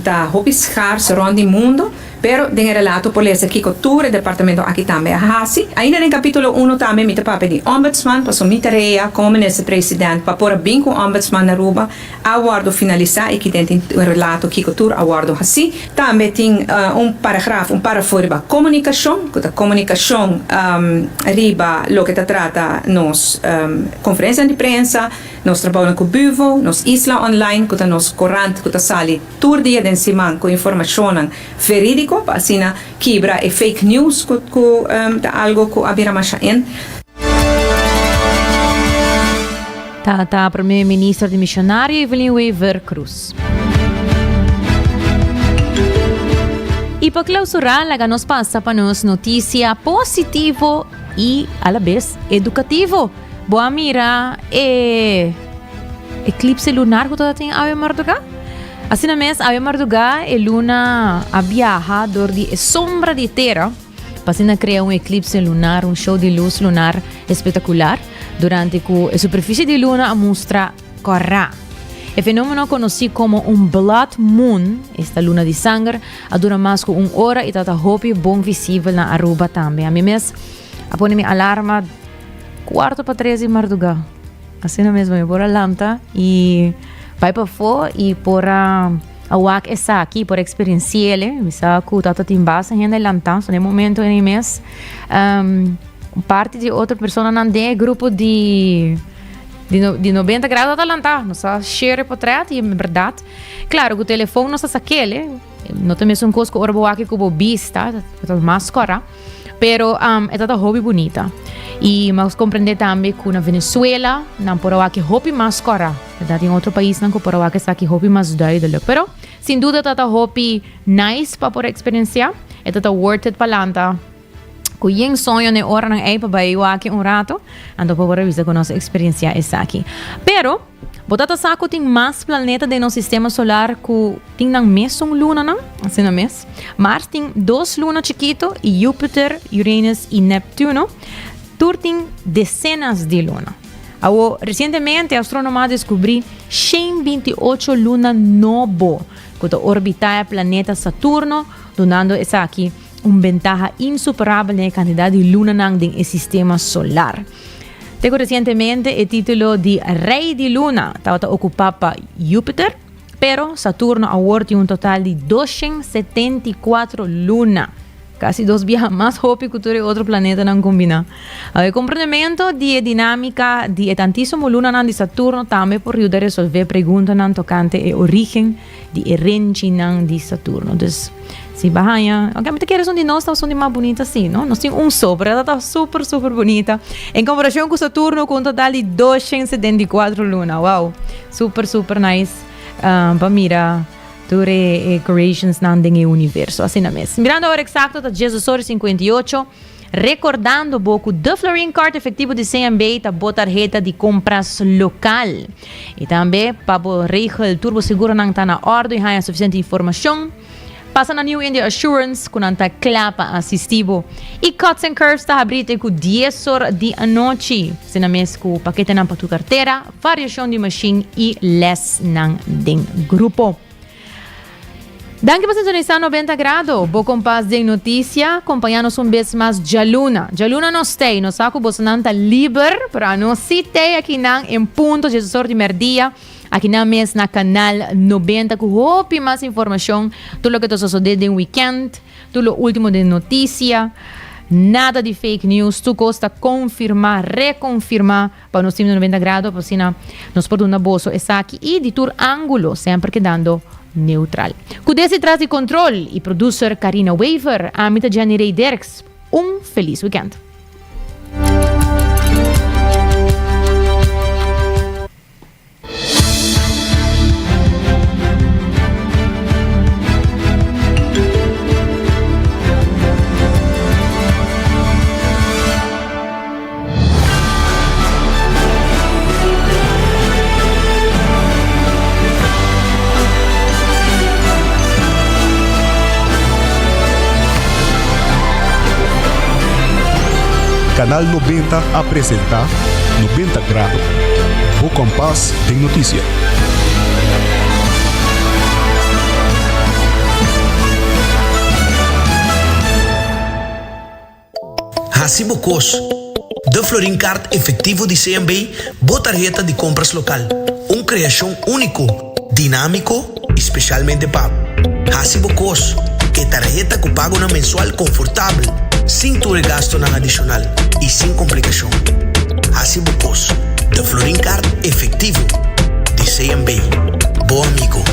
[SPEAKER 14] ta hopi skars rònt di mundu, pero den e relato por lesa kiko tur e departamento aki tambe a hasi. Ainda den kapítulo uno tambe mi ta papia di Ombudsman, pasobra mi tarea komo Minister President pa por a bin ku Ombudsman na Aruba a wòrdu finalisá i ki den tin un relato kiko tur a wòrdu hasí. Tambe tin un paragraf, un párafo riba komunikashon, ku ta komunikashon riba loke ta trata nos konferensianan di prensa, nos trabounan ku Buvo, nos Isla Online, ku ta nos korant ku ta sali tur dia den siman ku informashonnan verídiko pa asina kibra e fake news ku ta algu ku a bira masha in.
[SPEAKER 7] Tata Prome Minister di Misionario Evelyn Wever Croes. Y pa clausura laga nos pasa pa nos noticia positivo y a la vez educativo. Bo a mira e. eclipse lunar ku tabatin awe mardugá? Asina mes, awe mardugá e luna a biaha dor di e sombra di tera pa asina krea un eclipse lunar, un show di lus lunar espectacular, durante ku e superficie di luna a mustra kòrá. E fenómeno konosí komo un blood moon, esta luna di sanger, a dura mas ku un ora i tabata hopi bon visibel na Aruba tambe. Ami mes a pone mi alarma kuarto pa tres di mardugá. Asina mes mi por a lanta i bai pafó i por a a wak esaki, por a eksperensi'el. Mi sa ku tabata tin basta hende lantá, so na e momento ei mes un parti di otro personanan den e grupo di Di no, di 90 grado ta lanta, nos a share potret y en verdad, claro, cu telefon nos a sakele, no ta mesun cos cu ora bo wak cu bo bista, ta mas cora, pero um, e ta hopi bunita. Y mas comprende tambe cu na Venezuela nan por a wak hopi mas cora, verdad, in otro paisnan cu por a wak esaki hopi mas duidelijk, pero sin duda ta hopi nice pa por experiencia, e ta worth it pa lanta. Ku yen soño n'e oranan ei pa bai wak un rato, anto por bo revisa ku nos eksperensiá esaki. Pero, bo ta ta sa ku tin mas planeta den nos sistema solar ku tin nan mesun lunanan? Asina mes. Mars tin dos luna chikitu i Jupiter, Uranus i Neptuno tur tin desenas di luna. Awor, resientemente astronomo a deskubrí 128 luna nobo ku ta orbitá e planeta Saturno, dunando esaki Un bentaha insuperabel den e kantidat di lunanan den e sistema solar. Te ku resientemente e título di Rei di Luna tabata okupá pa Jupiter, pero Saturno awor tin un total di 274 luna, kasi dos biaha mas hopi ku tur e otro planetanan kombiná. E komprendementu di e dinámika di e tantísimo lunanan di Saturno tambe por yuda resolvé preguntanan tokante e orígen di e renchinan di Saturno. Dus, si ba haña, ok, mi ta kere esun di nos ta esun di mas bunita si, no? Nos tin un so, pero esta ta super, super bunita. En comparacion cu Saturno cu un total di 274 luna. Wow, super, super nice um, pa mira tur e, e creations nan den e universo. Asina mes. Mirando ora exacto ta 10 ora 58. Rekordando bo ku De Florin Card efektivo di CMB ta bo tarheta di kompras lokal. I tambe pa bo regel tur bo seguronan ta na òrdu i haña sufisiente informashon, pasa na New India Assurance ku nan ta kla pa asistí bo. I Cuts and Curves ta habrí te ku dies or di anochi. Asina mes ku paketenan pa tur kartera, variashon di mashin i lèsnan den grupo. Danki pa sintonisa 90 Grado, bo kompas den notisia. Kompaña nos un bes mas djaluna. Djaluna nos tei, nos sa ku bosonan ta liber, pero anos si tei akinan en punto djes or di merdia, akinan mes na Kanal 90 ku hopi mas informashon, tur loke ta sosode den wikènt, tur lo ultimo den notisia, nada di fake news, tur kos ta konfirmá, rekonfirmá. Pa nos team di 90 Grado pa asina nos por duna boso esaki y di tur angulo, semper kedando neutral. Cu desi tras di control y producer Carina Wever, ami ta Jenny Rey Dirks. Un feliz weekend.
[SPEAKER 6] Canal 90 a presenta 90 Grado, bo kompas den notisia.
[SPEAKER 5] Hasi bo kos. De Florin Card efectivo di CMB, bo tarheta di compras local. Un creacion unico, dinamico y specialmente pa bo. Hasi bo kos. E tarheta cu pagonan mensual confortabel, sin tur e gastonan adicional y sin complicacion. Hasi bo kos. De Florin Card efectivo di CMB. Bo amigo.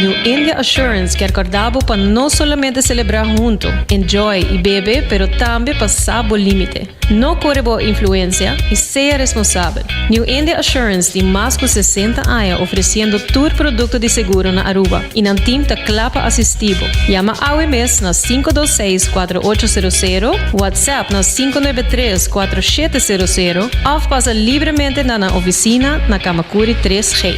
[SPEAKER 3] New India. India Assurance kier corda bo pa no solamente celebra hunto, enjoy y bebe pero tambe pa sa bo limite. No core bo influencia y sea responsabel. New India Assurance tin mas cu 60 aña ofreciendo tur producto di seguro na Aruba y nan team ta cla pa asisti bo. Yama awe mes na 526 4800, WhatsApp na 593 4700 of pasa libremente na nan oficina na Camacuri 3G.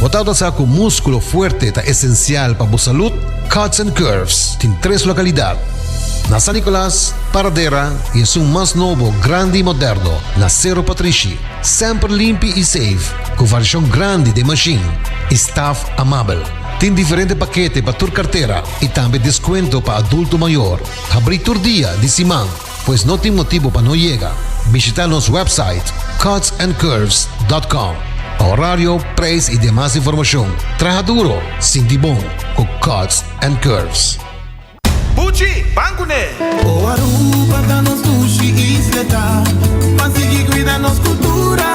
[SPEAKER 4] Bo tabata sa cu musculo fuerte ta esencial pa bo salud? Cuts and Curves tin tres localidad, na San Nicolas, Paradera y esun mas nobo, grandi y moderno na Cerro Patrishi. Semper limpi y safe, cu variacion grandi den machine y staff amabel. Tin diferente pakete pa tur cartera y tambe descuento pa adulto mayor. Habri tur dia di siman. Pues no tin motibo pa no yega. Bishita nos website cutsandcurves.com pa horario, prijs y demas informacion. Traha duro, sinti bon cu Cuts and Curves.
[SPEAKER 15] Buchi, ban kuné!
[SPEAKER 16] O Aruba ta nos dushi isleta, Ban sigui cuida nos cultura,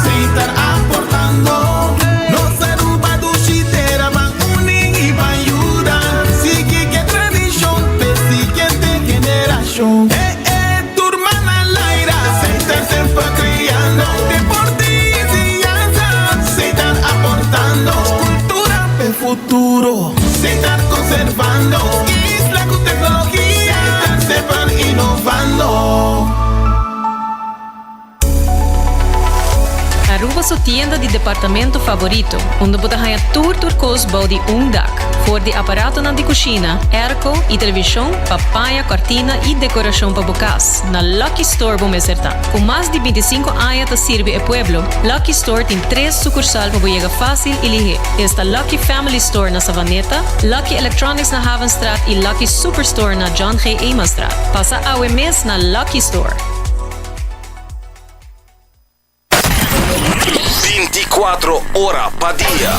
[SPEAKER 16] Seitar aportando. Nos Aruba dushi tera, Ban uni y ban yuda, Sigui ke tradicion p'e siguiente generacion. Eh eh, tur man al aire, Seitar semper creando, Deporte y enseñanza, Seitar aportando, Cultura p'e futuro, Seitar conservando, Isla cu tecnologia, Seitar semper innovando.
[SPEAKER 3] Aruba su tienda di departamento favorito, unda bo ta haña tur tur kos bou di un dak. For di aparatonan di kushina, airco i televishon pa paña, kòrtina i dekorashon pa bo kas, na Lucky Store bo mester ta. Ku mas di bintisinko aña ta sirbi e pueblo, Lucky Store tin tres sukursal pa bo yega fásil i lihé. Esta Lucky Family Store na Savaneta, Lucky Electronics na Havenstraat i Lucky Superstore na John G. Emanstraat. Pasa awe mes na Lucky Store!
[SPEAKER 1] 24 ora pa dia,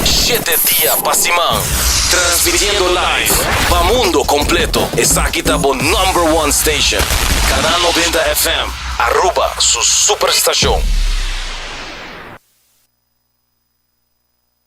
[SPEAKER 1] shete dia pa siman. Transmitiendo live pa mundo completo. Esaki ta bo number one station. Canal 90 FM, Aruba su superstacion.